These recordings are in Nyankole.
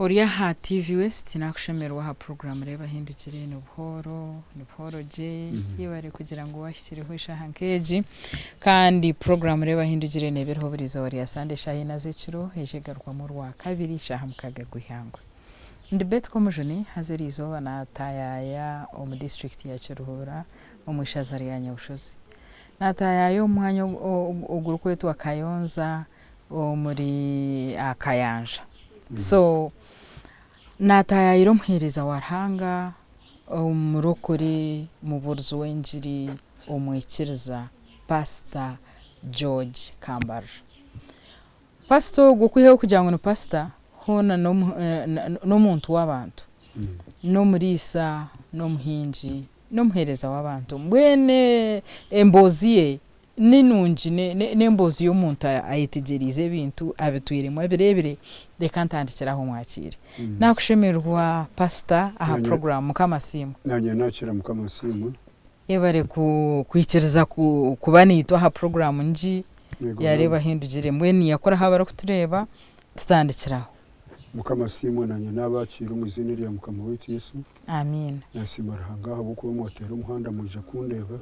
Ori aha TV West nakushemererwa aha puroguraamu Reeba Ahindukire ni buhooro, ni buhooro gye, yebare kugira ngu wahikireho eshaaha nk'egi kandi puroguraamu Reeba Ahindukire neeba eriho buri izooba rya Sande eshaaha ina z'ekiro eija egarukwamu Orwakabiri eshaaha mukaaga gw'eihangwe. Ndi Betty Komujuni haza eriizooba naataayaaya omu disiturikiti ya Kiruhura omu ishaza rya Nyabushozi. Naataayaaya omu mwanya ogurikwetwa Kayonza omuri Kayanja. So naataayaayira omuheereza wa Ruhanga, omurokore, omubuurizi w'engiri, omwikiriza, Pasita George Kambarira. Pasita ogu okwihaho kugira ngu ni pasita, hoona n'omuntu w'abantu, n'omuriisa, n'omuhingi, n'omuheereza w'abantu. Mbwenu emboozi ye Ni nungi, n'emboozi y'omuntu ayetegyereize ebintu, abitwiremu abireebire, reka ntandikire aho mwakiire. Nakushemererwa pasita aha puroguraamu Mukama asiimwe. Naanye naakira Mukama asiimwe. Yebare kwikiriza kuba naitwe aha puroguraamu ngi ya Reeba Ahindugire. Mbwenu yakuraho abarikutureeba tutandikire aho. Mukama asiimwe naanye nabakiira omu iziina erya Mukama waitu Yesu. Amiina. Nasiima Ruhanga ahabw'okuba mwateera omuhanda mwaija kundeeba.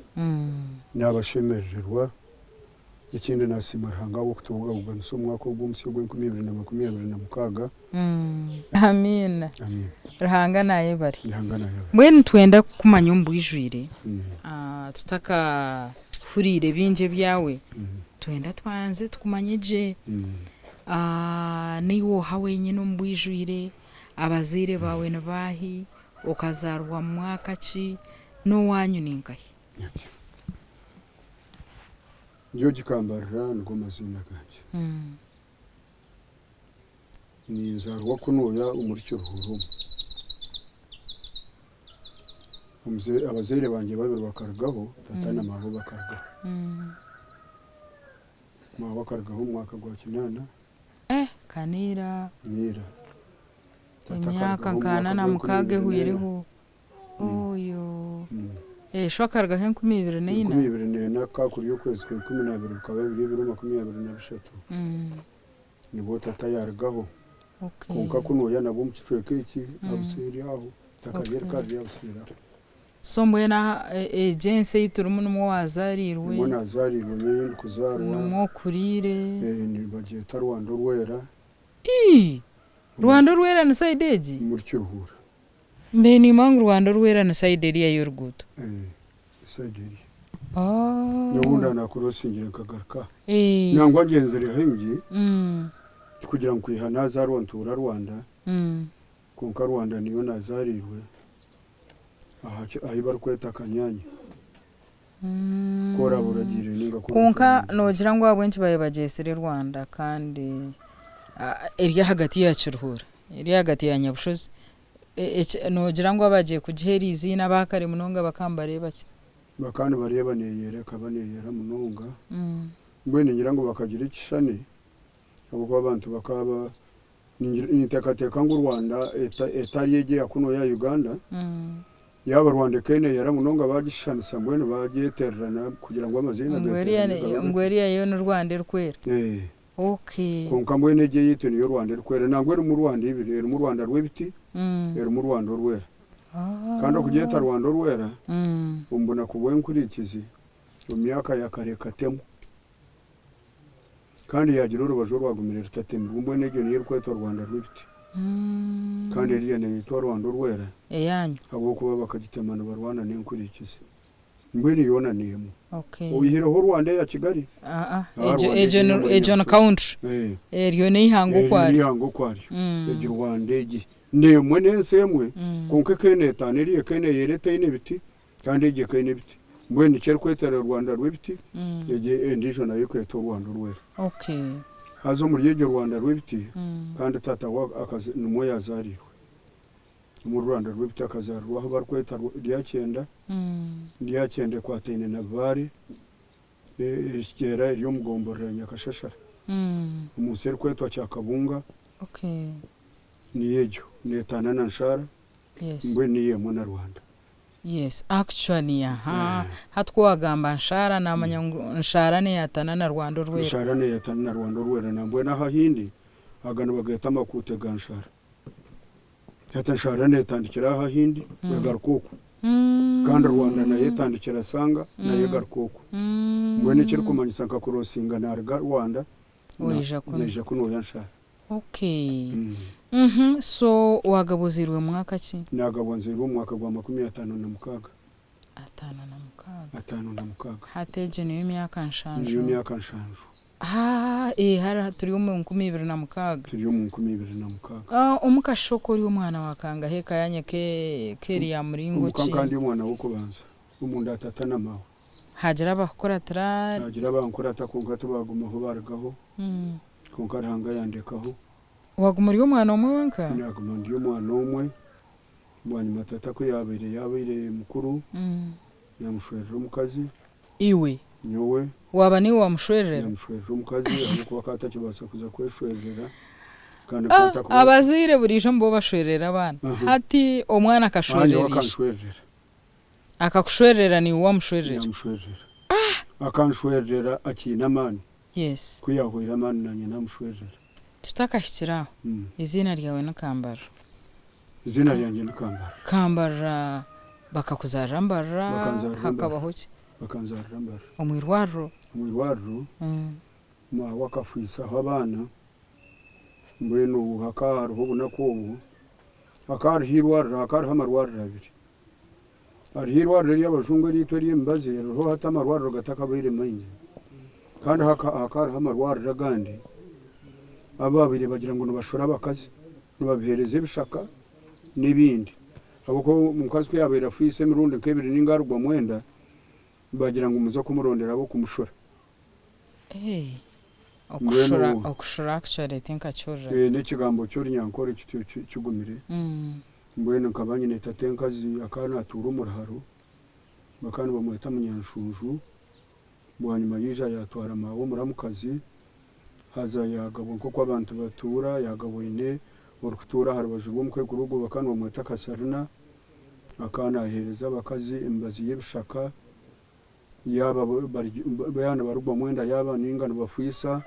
Nabashemerererwa. Ekindi nasiima Ruhanga ahabw'okutubugabuganisa omwaka ogu omusya ogw'enkumi ibiri na 26. Amiina. Amiina. Ruhanga nayebare. Ruhanga nayebare. Mbwenu nitwenda kukumanya omu bwijwire tutakahuriire bingi ebyawe, twenda tubanze tukumanye gye. Naiwe oha wenyine omu bwijwire, abazaire baawe ni baahi, okazaarwa mu mwaka ki, n'owaanyu ni nkahi? George Kambarira nigo maziina gangye. Ninzaarwa kunuya omuri Kiruhura omu. Abazaire bangye babiri bakarugaho, tata na maawe bakarugaho. Maawe akarugaho omu mwaka gwa kinaana. Eh, ka n'eira. N'eira. Tata Emyaka akarugaho omu nka mwaka ana na gw'enkumi mukaaga ibiri n'ena. ehweireho. Oyo. Eh, sho akarugaho 2004? 2004 ka kuri okwezi kwa 12 bukaba buri ebiro 23. Nibwo tata yaarugaho. Okay. Kwonka ku nooya nabwo omu kicweka eki, aha buseeri aho, eitaka rye rikaba riri aha buseeri aho. So mbwenu aha egi ensi ei turimu nimwo waazaariirwe? Nimwo naazaariirwe niyo ei ndikuzaarwa. Nimwo okuriire? Nibagyeta Rwanda Orwera. Ii! Rwanda Orwera ni sayidi egi? Omuri Kiruhura. Mbaire nimanya ngu Rwanda Orwera ni sayidi eriya y'oruguuto. Sayidi eriya. Nyowe obu naakurosingire nkagaruka aha. Nangwa ngyenzire haingi, tikugira ngu kwiha naazaarwa ntuura Rwanda, Kwonka Rwanda niyo nazaariirwe ahi barikweta Kanyanya. Ku oraabe oragiire ninga ku Kwonka noogira ngu ahabw'enki baabaire bagyetsire Rwanda kandi eri ahagati ya Kiruhura, eri ahagati ya Nyabushozi, noogira ngu abagiye kugiha eri iziina aba kare munonga bakaba nibareeba ki? Bakaba nibareeba neeyera, ekaba neeyera munonga. Mbwenu ningira ngu bakagira ekishushani ahabw'okuba abantu bakaba Ninteekateeka ngu Rwanda etari egyo eya kunu eya Uganda, yaaba Rwanda ekeeneyera munonga baagishushanisa mbwenu baagyetererana kugira ngu amaziina geetererane gabe Ngu eriya yo ni Rwanda erikwera? Okay. Kwonka mbwenu egyo eyaitu niyo Rwanda erikwera. Nangwa erimu Rwanda ibiri, erimu Rwanda rw'ebiti, erimu Rwanda orwera. Kandi okugyeta Rwanda orwera, omu bunaku bw'enkurikizi, omu myaka ya kare ekatemwa. Kandi yaagira orubaju orwagumire rutatemirwe, mbwenu egyo niyo erikwetwa Rwanda rw'ebiti. Kandi eriya neeyetwa Rwanda orwera, Eyaanyu. ahabw'okuba bakagitema nibarwana n'enkurikizi. Mbwenu yoona n'emwe. Okay. Oihireho Rwanda eya Kigali, Aa, aha egyo, Rwanda egyo egyo ni, ey'omuri egyo ni Nyabushozi. country. Eh. Eryo n'eihanga Eryo okwaryo. n'eihanga okwaryo. Egi Rwanda egi n'emwe, n'ensi emwe, kwonka ekeeneetaana eriya ekeeneyera etaine biti, Kandi egyo eka eine ebiti. Mbwenu nikyo erikwetera Rwanda rw'ebiti, egyo endiijo nayo ekeetwa Orwanda Orwera. Haza omuri egyo Rwanda rw'ebiti, kandi taata we nimwo yaazaariirwe. Omuri Rwanda rw'ebiti akazaarirwa ahu barikweta Ryakyenda, Ryakyenda ekwataine na Bibale, Ekyera eri omu gomborora ya Nyakashashara, omu nsi erikwetwa Kyakabunga, niyo egyo. Neetaana na Nshaara, mbwenu niyo emwe na Rwanda. Yes actually ahaa hati ku wagamba Nshaara namanya ngu Nshaara neyatana na Rwanda Orwera. Nshaara neyatana na Rwanda Orwera nambwenu aho ahindi aga nibageeta amakuute ga Nshaara. Hati enshaara neetandikira aha ahindi egaruka okwo. Kandi Rwanda nayo etandikira Sanga nayo egaruka okwo. Mbwenu ekirikumanyisa nka kurosinga naruga Rwanda Waija kunu. naija kunu oya Nshaara. Okay. Mhm, so waagaba ozairwe mu mwaka ki? Naagabwa nzairwe omu mwaka gwa 56. 56. 56. Hati egyo niyo myaka 7. Niyo myaka 7. Ah, eh, hariya turi omu 2006. Turi omu 2006. Ah, omu kashusho ori omwana wa kangahe eka yanyu eka eri ya muringo Omuka ki? nka ndi omwana w'okubanza omunda ya tata na maawe. Hagira abakukuratira? Hagira abankurata kwonka tibagumaho barugaho. Kwonka Ruhanga yandekaho. Waguma ori omwana omwe wenka? Naguma ndi omwana omwe. Bwanyima tata ku yabaire yabaire mukuru, namushwerera omukazi. Iwe? Nyowe. Waaba niiwe wamushwererera? Namushwerera omukazi ahabw'okuba akaba atakibaasa kuza kweshwererera. Kandi Ah, akaba atakubaasa. Abazaire buriijo nibo bashwererera abaana. Hati omwana Ah, nyowe akashwererera ishe. akanshwererera. Akakushwererera niiwe wamushwererera? Namushwererera. Akanshwererera akiine amaani. Ku yahweire amaani nanye namushwererera. Tutakahikire aho, eiziina ryawe ni Kambarira? Eiziina ryangye ni Kambarira. Kambarira bakakuzaarira Mbarira Bakanzaarira Mbarira. hakabaho ki? Bakanzaarira Mbarira. Omu irwariro? Omu irwariro, maawe akafwisaho abaana, mbwenu hakaba hariho obunaku obu, hakaba hariho irwariro, hakaba hariho amarwariro abiri. Hariho irwariro ery'abajungu eriitwa ery'emibazi ririho hati amarwariro gatakabaire maingi. Kandi hakaba hariho amarwariro agandi abu baabaire bagira ngu nibashora abakazi, nibabiheereza ebishaka n'ebindi. Ahabw'okuba omukazi ku yaabaire afwise emirundi nk'ebiri ninga arugwamu enda, bagira ngu muze kumurondera ab'okumushora. Okushora Mbwenu okushora actually tinkakihurira. N'ekigambo ky'orunyankore kityo kigumire. Mbwenu nkaba nyine tatenkazi akaba naatuura omu ruharo, bakaba nibamweta Munyanshunju. Bwanyima yaija yaatwara maawe omuramukazi, haza yaagabwa nk'oku abantu batuura, yaagabwa aine orikutuura aha rubaju rw'omukaikuru ogwo bakaba nibamweta Kasarina, akaba naaheereza abakazi emibazi y'ebishaka, yaaba yaaba nibarugwamu enda yaaba ninga nibafwisa,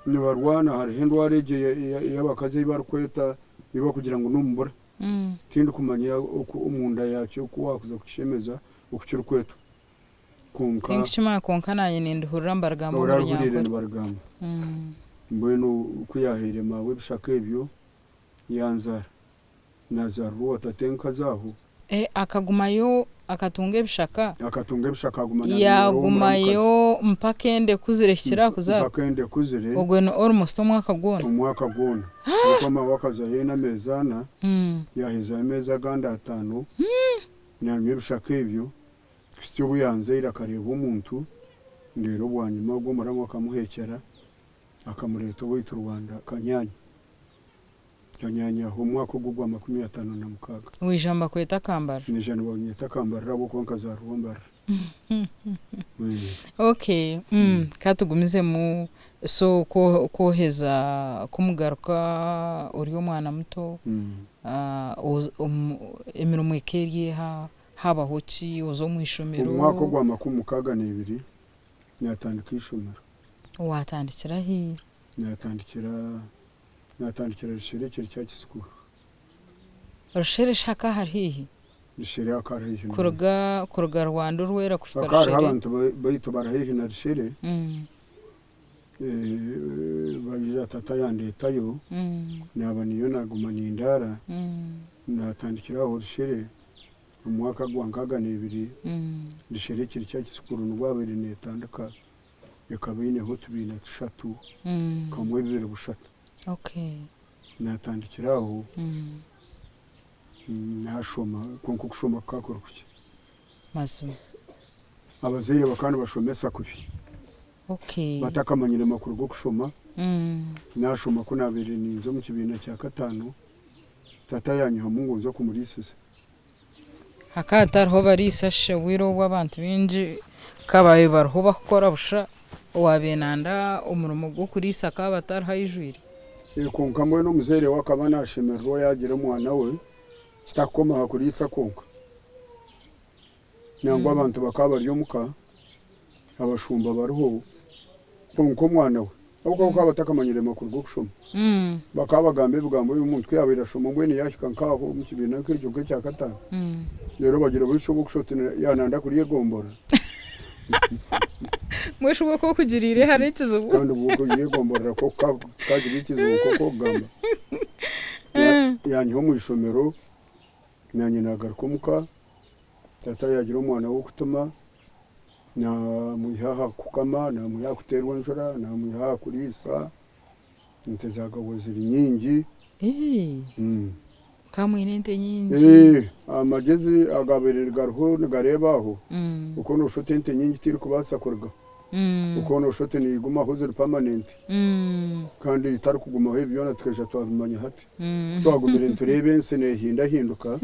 nibarwana hariho endwara egyo ey'abakazi ei barikweta ei barikugira ngu n'omubura. Tindikumanya oku omunda yaakyo oku waakuza kukishemeza oku kirikwetwa. Kwonka. Tinkukimanya kwonka naanye nindihurira nibarigamba omu Orarihuriire Runyankore. nibarigamba. Mbwenu ku yaahaire maawe ebishaka ebyo, yanzaara. Nazaarwa owa tatenkazi aho. Eh, akagumayo akatunga ebishaka? Akatunga ebishaka aguma nabinywa ow'omuramukazi. Yaagumayo mpaka enda ekuzire ehikire aha kuzaarwa? Mpaka enda ekuzire. Ogwe ni almost omwaka gwona? Omwaka gwona. Ahabw'okuba maawe akazayo aine ameezi ana, yaahezayo ameezi agandi ataano nanywa ebishaka ebyo, kuhitsya obu yanzaire akareeba omuntu, reero bwanyima ogwo omuramu akamuheekyera akamureeta owaitu Rwanda Kanyanya. Kanyanya aho omwaka ogwo gwa 56. Waija nibakweta Kambarira? Naija nibanyeta Kambarira ahabw'okuba nkazaarirwa Mbarira. Okay, ka tugumizemu so kwoheza kumugaruka ori omwana muto, emirimo eka eri eha, habaho ki, oza omu ishomero? Omu mwaka ogwa 62 naatandika eishomero. Waatandikira hi? Naatandikira Naatandikira Rushere Church School. Rushere shi hakaba hari haihi? Rushere hakaba hari haihi munonga. Kuruga Rwanda Orwera kuhika Hakaba hariho Rushere? abantu baitu bari haihi na Rushere, baija tata yandeetayo, naaba niyo naaguma nindaara, naatandikira aho Rushere omu mwaka gwa 62, Rushere Church School nibwo yaabaire neetandika. Ekaba eineho otubiina tushatu, kamwe, bibiri, bushatu. Naatandikira aho naashoma kwonka okushoma kukaba kuri kukye. Mazima. Abazaire bakaba nibashomesa kubi. Batakamanyire makuru g'okushoma. Naashoma ku naabaire ninza omu kibiina kya kataano, tata yaanyihamu ngu nze kumuriisiza. Hakaba hatariho bariisa shi obwire obu abantu baingi ka baabaire bariho bakukora busha, owaabaire nanda omurimo gw'okuriisa akaba atariho aijwire. Kwonka mbwenu omuzaire we akaba naashemererwa yaagira omwana we kitakukoma aha kuriisa kwonka. Nangwa abantu bakaba bari omuka, abashumba bariho, kwonka omwana we. Ahabw'okuba bakaba batakamanyire makuru g'okushoma. Bakaba bagamba ebigambo ebi omuntu ku yaabaire ashoma mbwenu yaahika nk'aho omu kibiina nk'ekyo nk'ekya kataano, reero bagira bwishusha obw'okushusha oti yaaba nayenda kuryegombora. Mbwenu shi bwo ku okugiriire hariho ekizibu? Kandi bwo kuryegomborera kwo kikagira ekizibu nk'oku okugamba. Yaanyiha omu ishomero, naanye naagaruka omuka, tata yaagira omwana w'okutuma. Naamwiha aha kukama, naamwiha aha kuteerwa enjura, naamwiha aha kuriisa. Ente zaagabwa ziri nyingi. Mukaba mwine ente nyingi. Amagyezi agaabaire gariho nigareeba aho, okwo nooshusha oti ente nyingi terikubaasa kurugaho. Okwo nooshusha oti nigumaho ziri permanent kandi etarikugumaho ebi byona tukaija twabimanya hati. Ku twagumire nitureeba ensi neehindahinduka,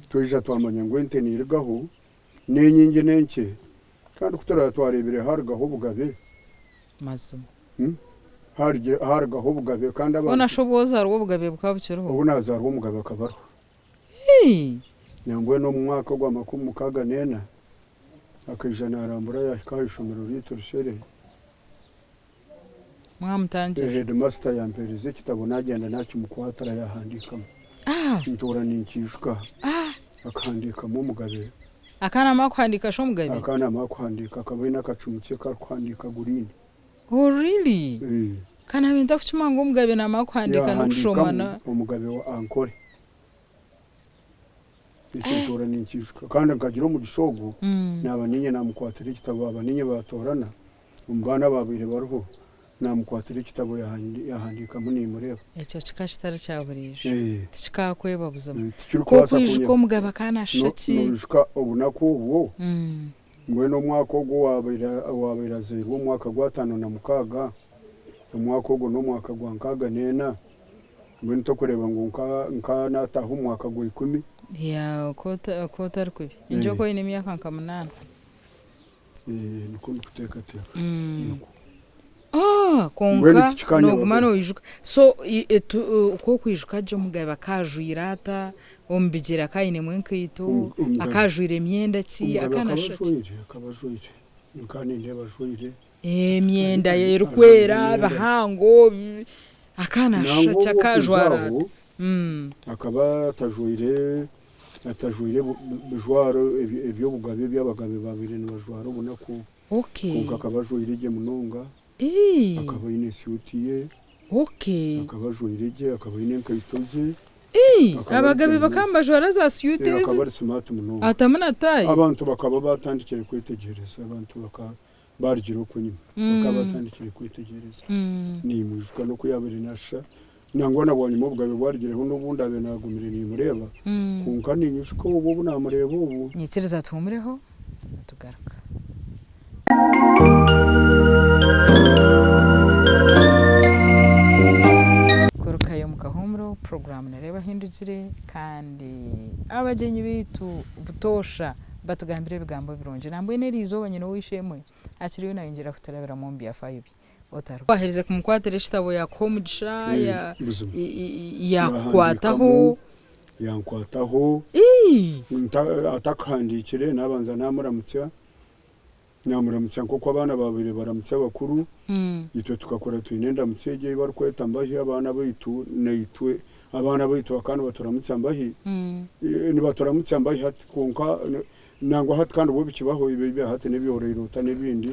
twaija twamanya ngu ente neerugaho. N'enyingi n'enkye, kandi ku turaabe twareebire haarugaho obugabe, Mazima. Haarugaho obugabe kandi abantu. Hoona shi obu ozaarwa obugabe bukaba bukiriho? Obu naazaarwa omugabe akaba ariho. Hii! Nambwenu omu mwaka ogwa 64 akaija naarambura yaahika aha ishomero ryaitu Rushere. Mwamutangira. Heedimasita yampeereza ekitabo naagyenda naakimukwatira yaahandiikamu. Ntuura ninkiijuka. Akahandiikamu omugabe. Akaba naamara kuhandiika shi omugabe? Akaba naamara kuhandiika. Akaba aine akacumu kye karikuhandiika guriini. Oh really? Ka naabaire ntarikukimanya ngu omugabe naamara kuhandiika n'okushoma na. Yaahandiikamu omugabe wa Ankole. Ekyo ntuura ninkiijuka. Kandi nkagira omugisha ogwo, naaba niinye naamukwatira ekitabo baaba niinye baatoorana. Omu baana abaabaire bariho, naamukwatira ekitabo yaahandiikamu niimureeba. Ekyo kika kitari kya buriijo. Tikikaakweba buzima. Tikirikubaasa Ku okwijuka kunyeba. omugabe akaba naashusha ki? Noijuka obunaku obwo? Mbwenu omwaka ogwo owaabaire azairwe omu mwaka gw'ataano na mukaaga, omwaka ogwo n'omwaka gwa 64, mbwenu torikureeba ngu nka naataaha omu mwaka gwa ikumi? Yeah, ku otari kubi. Ningira okaba oine emyaka nka munaana. Nikwo ndikuteekateeka. Nikwo. Ah, Mbwenu kwonka tikikanyeba nooguma pe. noijuka. So ku okwijuka gye omugabe akaba ajwaire ata? Omu bigyere akaba ainemu enkaito? Omugabe Akaba ajwaire myenda ki? omugabe Akaba akaba naashusha ki? ajwaire, akaba ajwaire. Nkaba nindeeba ajwaire. Emyenda Ajwaire erikwera, emyenda. bihango, akaba naashusha Nangwa ki? obu Akaba okwija ajwara ata? aho, akaba atajwaire atajwaire bijwaro eby'obugabe ebi abagabe baabaire nibajwara obunaku obu. Kwonka akaba ajwaire gye munonga. Akaba aine suuti ye. Akaba ajwaire gye, akaba aine enkaito ze. Akaba ari Abagabe gye bakaba munonga. nibajwara za suuti ezi Akaba ari simaati munonga. atamu na taayi? Abantu bakaba baatandikire kwetegyereza, abantu bakaba barugire okwo enyima bakaba batandikire kwetegyereza. Nimwijuka n'oku yaabaire naashusha. Nangwa na bwanyima obugabe bwarugireho n'obu ndaabe naagumire niimureeba, kwonka ninyijuka obu obu naamureeba obu. Nyikiriza tuhuumureho nitugaruka. Kurukayo omu kahuumuro, puroguraamu Nereeba Ahindugire kandi abagyenyi baitu butoosha batugambira ebigambo birungi. Nambwenu eriizooba nyine ow'eishe-emwe akiriyo naayongyera kuturabiramu omu byafaayo bye. Waaherize kumukwatira ekitabo yaakuha omugisha, Buzima. yaakukwataho. Yahandiikamu, yankwataho, atakahandiikire naabanza naamuramutsya, naamuramutsya nk'oku abaana baabaire baramutsya abakuru, itwe tukakura twine endamutsyo egyo ei barikweta mbahi abaana baitu naitwe abaana baitu bakaba nibaturamutsya mbahi, nibaturamutsya mbahi hati kwonka Nangwa hati kandi obwo bikibaho, ebyo ebya hati n'ebyoroirwe ota n'ebindi,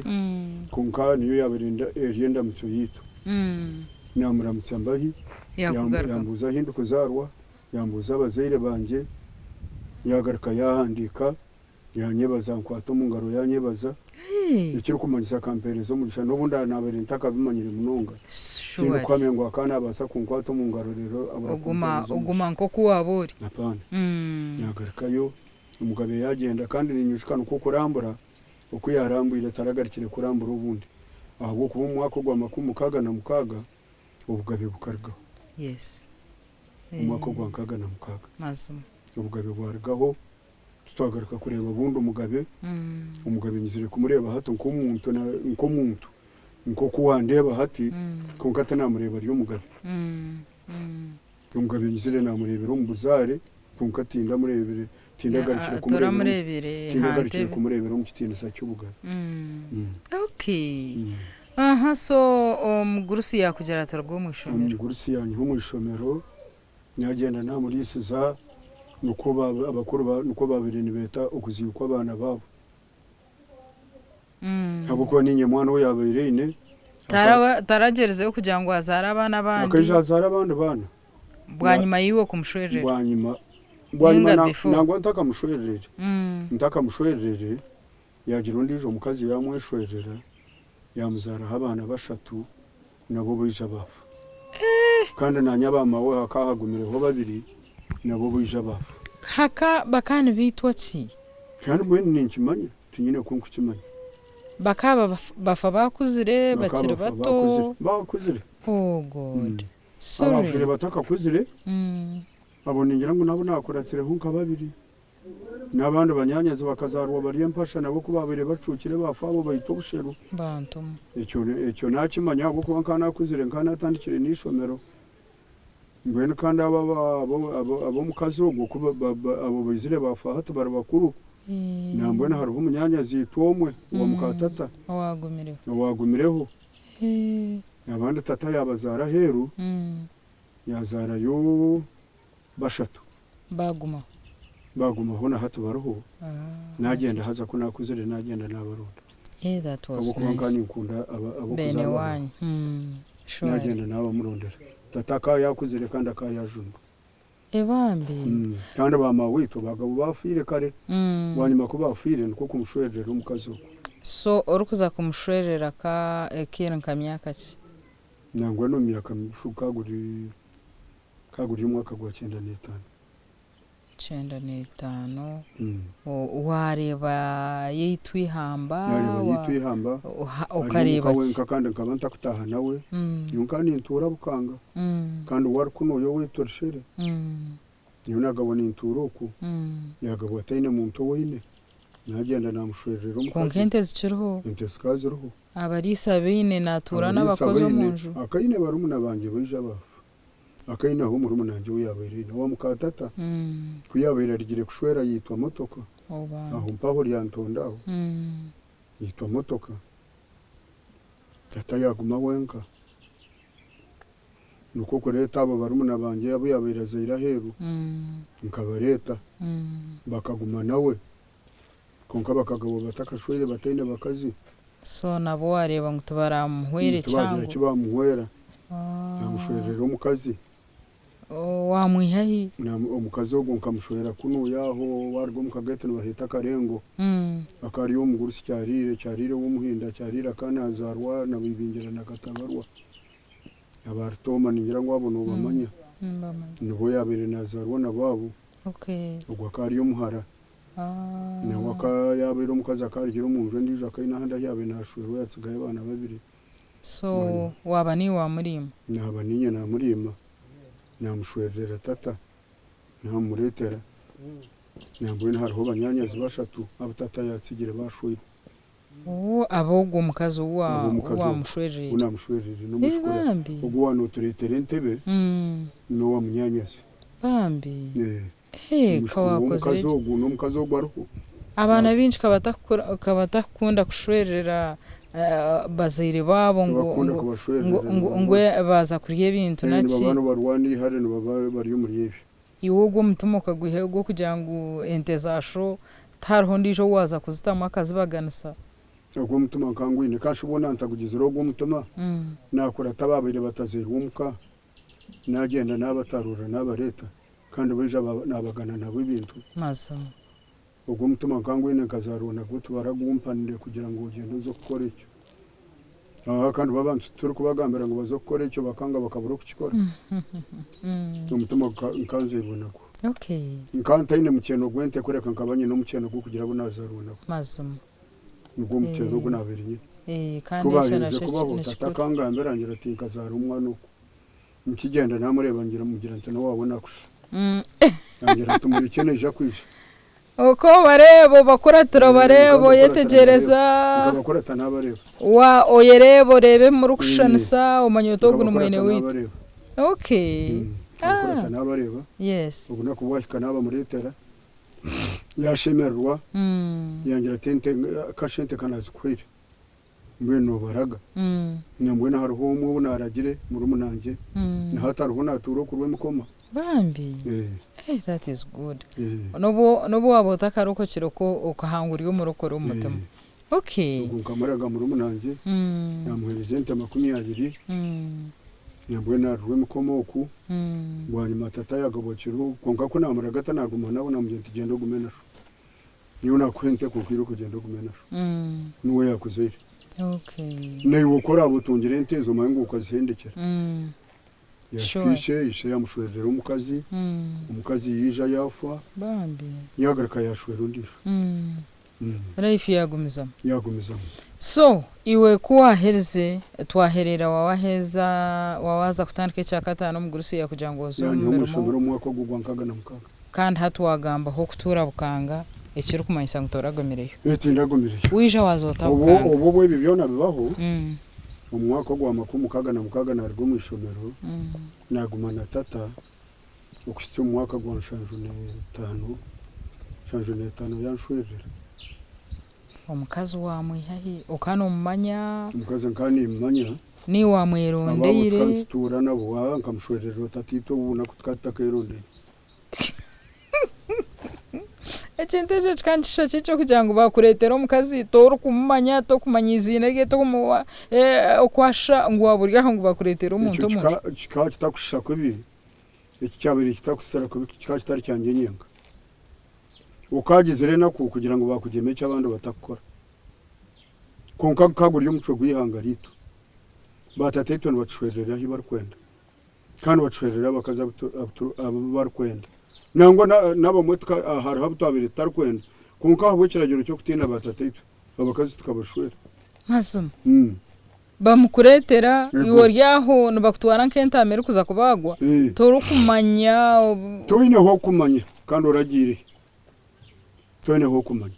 kwonka niyo yaabaire eri endamutso yaitu. Naamuramutsya mbahi, yambuuza ahi ndikuzaarwa, yambuuza abazaire bangye, yaagaruka yaahandiika, yaanyebaza, ankwata omu ngaro yaanyebaza, ekirikumanyisa akampeereza omugisha n'obu ndaabe naabaire ntakabimanyire munonga, tindikuhamya ngu akaba naabaasa kunkwata omu ngaro reero abura kumpeereza omugisha. Oguma nk'oku waaba ori. Apaana. Naagarukayo. Omugabe yaagyenda, kandi niinyujuka nikwo kurambura oku yaarambwire, taragarukire kurambura obundi, ahabw'okuba omu mwaka ogwa 66 obugabe bukarugaho. Omu mwaka ogwa 66 obugabe bwarugaho, titwagaruka kureeba bundi omugabe. Omugabe nyizire kumureeba hati nk'omuntu, nk'omuntu, nk'oku wandeeba hati, kwonka tinaamureeba ari omugabe. Omugabe nyizire naamureebera omu buzaare, kwonka tindamureebire, tindagarukire kumureebera omu, Toramureebire ha tindagarukire ntebe. kumureebera omu kitiinisa ky'obugabe. Okay. Aha so omugurusi yaakugira ati ruga omu ishomero. Omugurusi yaanyiha omu ishomero naagyenda naamuriisiza nikwo abakuru nikwo baabaire nibeeta okuziikwa abaana baabo. Ahabw'okuba niinye mwana ou yaabaire aine. Taragyerizeho kugira ngu azaare abaana abandi? Akaija azaara abandi baana. Bwanyima yaiwe kumushwererera? Bwanyima, bwanyima nangwa ntakamushwererere, ntakamushwererere yaagira ondiijo mukazi yaamweshwererera yaamuzaaraho abaana bashatu nabo baija baafa. Kandi naanye aba maawe hakaba hagumireho babiri nabo baija baafa. Haka bakaba nibaitwa ki? Kandi mbwenu ninkimanya, tinyine ku nkukimanya. Bakaba bafa baakuzire, bakiri bato? Baakuzire. Oh God. Sorry. Abaafire batakakuzire, abo ningira ngu nabo naakuratsireho nka babiri. N'abandi banyaanyazi bakazaarwa bari empasha nabo ku baabaire bacuukire baafa abo baitwa obusheru. Bantumu. Ekyo ekyo naakimanya ahabw'okuba nkaba naakuzire nkaba naatandikire n'eishomero. Mbwenu kandi abo ab'omukazi ogwo ku abo baizire baafa hati bari bakuru. Nambwenu hariho munyaanyazi-itwe omwe owa muka tata Owaagumireho. owaagumireho. Abandi tata yaabazaara aheeru, yaazaarayo bashatu. Baagumaho. Baagumaho na hati bariho. Naagyenda haza ku naakuzire naagyenda naabaronda. Eh, that was Ahabw'okuba nkaba nice. ninkunda Beene ab'okuzaarwa waanyu. Sure. Naagyenda naabamurondera. Tata akaba yaakuzire kandi akaba yaajunwa. Eh bambi. Kandi ba maaweitwe baagabo baafiire kare. Bwanyima ku baafiire nikwo kumushwererera omukazi ogwo. So orikuza kumushwererera ka ekaire nka myaka ki? Nangwa n'omu myaka migufu ka guri ka guri omwaka gwa 95. 95. Waareeba yaitwa eihamba? Naareeba yaitwa eihamba ari Okareeba omuka ki? wenka kandi nkaba ntakutaaha nawe. Nyowe nkaba nintuura Bukanga kandi we ari kunuya owaitu Rushere. Nyowe naagabwa nintuura oku, yaagabwa ataine muntu ou aine. Naagyenda naamushwererera Kwonka omukazi. ente zikiriho? Ente zikaba ziriho. Abariisa baine naatuura Abariisa n'abakozi omu baine, nju? akaine barumuna bangye baija baafa. Akaine ahu murumuna wangye ou yaabaire aine owa muka tata. Ku yaabaire arugire kushwera yaitwa motoka. Aho mpaho Lyantonde aho yaitwa motoka. Tata yaaguma wenka. Nikwo kureeta abo barumuna bangye abu yaabaire azaire aheeru, nkabareeta bakaguma nawe. Kwonka bakagabwa batakashweire bataine bakazi. So nabo waareeba ngu tibaramuhwere Tibaagira kihango? ki baamuhwera. Naamushwererera omukazi. Waamwiha hi? Omukazi ogwo nkamushwera kunuya aho waaruga omu kageeti nibaheeta Akarengo. Akaba ari ow'omugurusi Kyariire, Kyariire ow'omuhinda, Kyariire akaba naazaarwa na Bwibingira na Katabarwa. Aba Rutooma ningira ngu abo noobamanya. Nibo yaabaire naazaarwa nabo abo. Ogwo akaba ari omuhara. Nawe aka yaabaire omukazi akaba arugire omu nju endiijo akaine ahandi ahu yaabaire naashwerwa yaatsigayo abaana babiri. So waaba niiwe waamuriima? Naaba niinye naamuriima, naamushwererera tata, naamureetera. Nambwenu hariho banyaanyazi bashatu abu tata yaatsigire baashweirwe. Ooh ab'ogwo mukazi ou Ab'omukazi ogwo ou waamushwerereire? naamushwerereire Ee n'omwishiki oriya. bambi. Ogwo owa nootureetera entebe n'owa munyaanyazi. Bambi. Ee. Ee ka waakozire Omukazi gye. ogu n'omukazi ogu ariho. Abaana baingi ka batakukunda kushwerera bazaire baabo ngu Tibakukunda ngu kubashwererera ngu nibaba ngu baaza kurya ebintu naki. Nibaba nibarwana eihare nibaba bari omuri ebyo. Iwe ogwo omutima okagwihayo ogw'okugira ngu ente za sho tihariho ondiijo ou waaza kuzitamu akazibaganisa? Ogwo omutima nka ngwine. Ka shi boona ntagugizire ogwo omutima, naakurata abaabaire batazairwe omuka, naagyenda naabatarurira naabareeta, kandi baija naabagana nabo ebintu. Mazima. Ogwo omutima nka ngwine nkazaarwa nagwo tibaragumpanire kugira ngu ogyende oze kukora ekyo. Aha kandi bo abantu titurikubagambira ngu baze kukora ekyo bakanga bakabura okukikora. Omutima nka nzairwe nagwo. Nka ntaine mukyeno gw'ente kureka nkaba nyine omukyeno gw'okugira abu naazaarwa nabo. Mazima. Nigwo mukyeno ogu naabaire nyine. Kandi Ku ekyo baaherize nakyo kubaho ni tata kikuru. akangambira angira ati nkazaara omwana ogu. Nkigyenda naamureeba ngira mugira nti n'owaawe nakusha. Angira ati murekye naija kwija. Okwo obareeba obakuratira obareeba Nkabakuratira oyetegyereza. Nkabakurata naabareeba. Wa oyereeba oreeba ebi murikushushaniisa omanye oti ogu ni mwene Nkabakurata waitu. naabareeba. Nkabakurata naabareeba. Obunaku bwahika naabamureetera yaashemererwa yangira ati ente kashente ka naazikuhaire. Mbwenu noobaraga. Nambwenu hariho omwe ou naaragire, murumunangye, na hati ariho naatuura oku Rwemikoma. Bambi! Eh, that is good. N'obu n'obu waaba otakarokokire okwo okahanga ori omurokore omu mutima. Okay. Ogwo nkamuraga murumunangye, naamuheereza ente 20, nambwenu ari Rwemikoma oku. Bwanyima tata yaagabwa kiro, kwonka ku naamuraga tanaaguma nawe, naamugira nti gyenda ogume na sho. Nyowe naakuha ente kwonka irooko ogyende ogume na sho. Niwe yaakuzaire. Naiwe ku oraabe otungire ente ezo omanye ngu okazihendekyera. Yahika ishe, ishe yaamushwererera omukazi, omukazi yaija yaafa, yaagaruka yaashwera ondiijo. Life yaagumizamu. Yaagumizamu. So, iwe ku waaherize, twahereera waaheza, waaza kutandika ekyakataano omugurusi yaakugira ngu oze omu Yaanyiha omu mirimo. ishomero omu mwaka ogwo ogwa 66. Kandi hati waagambaho okutuura Bukanga ekirikumanyisa ngu toragumireyo. Ee, tindagumireyo. Waija waaza ota Obwo Bukanga? obwo obu ebyo byona bibaho, omu mwaka ogwa 66 naaruga omu ishomero, naaguma na tata okuhitsya omu mwaka gwa 75, 75 yanshwererera. Omukazi waamwiha hi? Okaba noomumanya? Omukazi nkaba nimmumanya. Niiwe Abo abu waamwerondeire? tukaba nitutuura nabo, aa nkamushwererera tataitwe obu bunaku tukaba tutakeerondeire. Ekintu ekyo kikaba nikishusha ki eky'okugira ngu baakureetera omukazi torikumumanya, torikumanya eiziina rye, torikumanya oku ashusha ngu waaba ori aho ngu bakureetere omuntu Ekyo omu nju? kikaba kitakushusha kubi, eki kyabaire kitakushusha kubi kikaba kitari kyangye nyenka. Okaagizire enaku kugira ngu baakugyema eki abandi batakukora. Kwonka gukaba guri omucwe gw'eihanga riitu. Baatataitwe nibatushwererera ahu barikwenda. Kandi batushwererera abakazi abu barikwenda. Nangwa n'abamwe hariho abu twabaire tutarikwenda, kwonka ahabw'ekiragiro ky'okutiina baatataitwe, abakazi tukabashwera. Mazima. Bamukureetera, iwe ori aho nibakutwara nk'entaama erikuza kubaagwa, torikumanya. Toine h'okumanya kandi oragiire hi? Toine h'okumanya,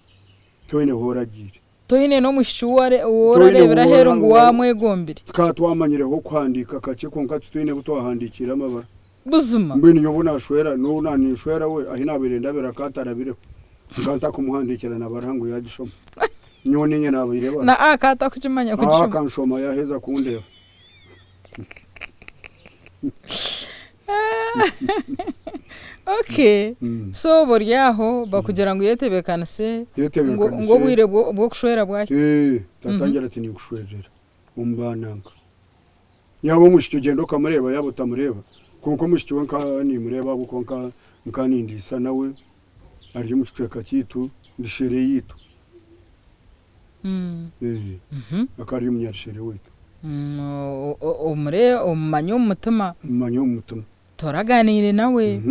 toine h'oragiire. Toine n'omwishiki ou orareebire aheeru ngu waamwegombire. Tukaba twamanyireho okuhandiika kakye kwonka titwine bu twahandiikiire amabara. Buzima. Mbwenu nyowe obu naashwera, n'ou naaninshwera we ahi naabaire ndabire akaba atarabireho. Nkaba ntakumuhandiikira na baruha ngu yaagishoma. Nyowe niinye naabaire baruha. Na akaba atakukimanya kugishoma. Akanshoma yaaheza kundeeba. Okay, so oba ori aho bakugira ngu yetebeekanise ngu obwire bw'okushwera bwahika. Tata angira ati ninkushwererera omu baana nka. Yaaba omwishiki ogyenda okamureeba yaaba otamureeba kwonka omwishiki we nka nimureeba ahabw'okuba nka nindiisa nawe ari omu kicweka kyaitu ndi sheere yaitu. Akaba ari omunyarushere waitu. Omumanye omu mutima. Omumanye omu mutima. Toraganiire nawe.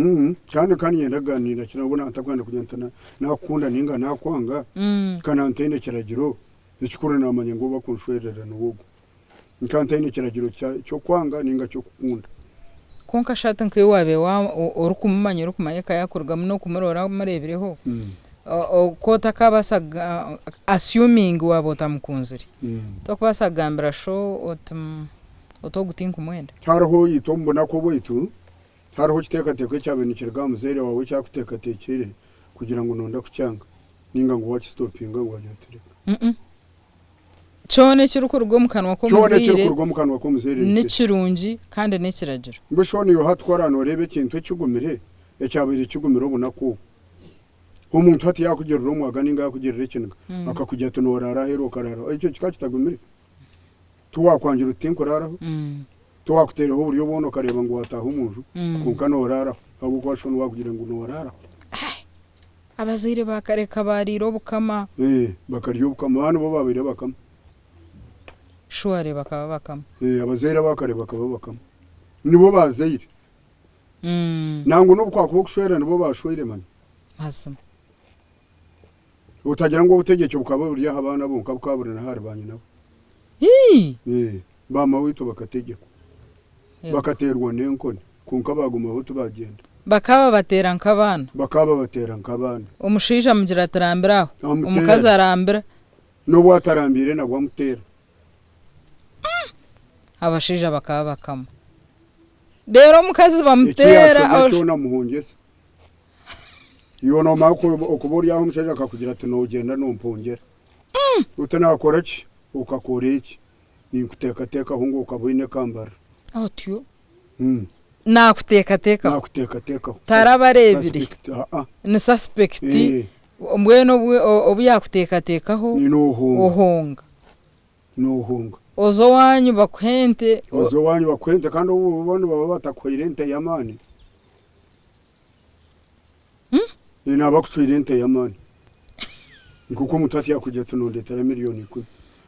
Kandi nkaba niinyenda kugaaniira kira obu ntakwenda kugira nti nakukunda nainga nakwanga, nkaba ntaine ekiragiro ekikuru naamanya ngu ou bakunshwererera niwe ogu. Nkaba ntaine kiragiro ky'okwanga nainga ky'okukunda. Kwonka shi hati nkaiwe waabaire orikumumanya orikumanya eka yaakurugamu n'okumuroora omureebireho, ku otakaabaasa assuming waaba otamukunzire, torikubaasa kugambira sho oti oti ogu tinkumwenda? Hariho itwe omu bunaku obwaitu, hariho ekiteekateeko ekyabaire nikiruga aha muzaire waawe eki akuteekateekire kugira ngu nooyenda kukyanga nainga ngu waakisitopinga ngu waagira oti reka. Kyona ekirikuruga omu kanwa Kyona k'omuzaire ekirikuruga omu kanwa k'omuzaire ni nikyo eki. kirungi kandi n'ekiragiro. Mbwenu shi hoona iwe hati ku oraabe nooreeba ekintu ekigumire, ekyabaire kigumire obunaku obu, omuntu hati yaakugirira omwaga nainga yaakugirira ekiniga, akakugira ati nooraara aheeru okaraara aho, ekyo kikaba kitagumire? Tiwaakwangira oti tinkuraaraho? Tiwaakuteereho oburyo bwona okareeba ngu waataaha omu nju, kwonka nooraaraho ahabw'okuba sho niwe aakugira ngu nooraaraho? Abazaire ba kare ka baariire obukama. Ee, bakarya obukama. Aba nibo baabaire abakama. Surely bakaba bakama. Ee, abazaire aba kare bakaba bakama. Nibo baazaire. Nangwa n'obu kwakuba okushwera nibo baashweire manya. Mazima. Otagira ngu obutegyeki bukaba buri aha baana bonka bukaba buri n'ahari baanyinabo. Ii! Ee, baama waitu bakategyekwa. Bakateerwa n'enkoni, kwonka baagumaho tibaagyenda. Bakaba babateera nk'abaana. Bakaba babateera nk'abaana. Omushaija amugira ati, Rambira aho. Amuteera. Omukazi arambira. N'obu atarambiire nabwo amuteera. Abashaija bakaba bakama. Reero omukazi Eki bamuteera. yaashobya kyona amuhongyesa. Iwe noomanya okuba ori aho omushaija akakugira ati, Noogyenda noompongyera. Oti naakora ki? Okakora eki, ninkuteekateekaho ngu okaba oine ekambarira. Otyo. Naakuteekateekaho. Naakuteekateekaho. Taraba areebire. Suspect, aa. Ni suspect. Eh. Mbwenu obu obu yaakuteekateekaho. Noohunga. Ohunga. Noohunga. Oze owaanyu bakuhe ente. Oze owaanyu bakuhe ente kandi obu bo nibaba batakuhaire ente y'amaani. Naaba akucwire ente y'amaani. Nk'oku omuntu ati yaakugira ati nondeetera miriyoni ikumi.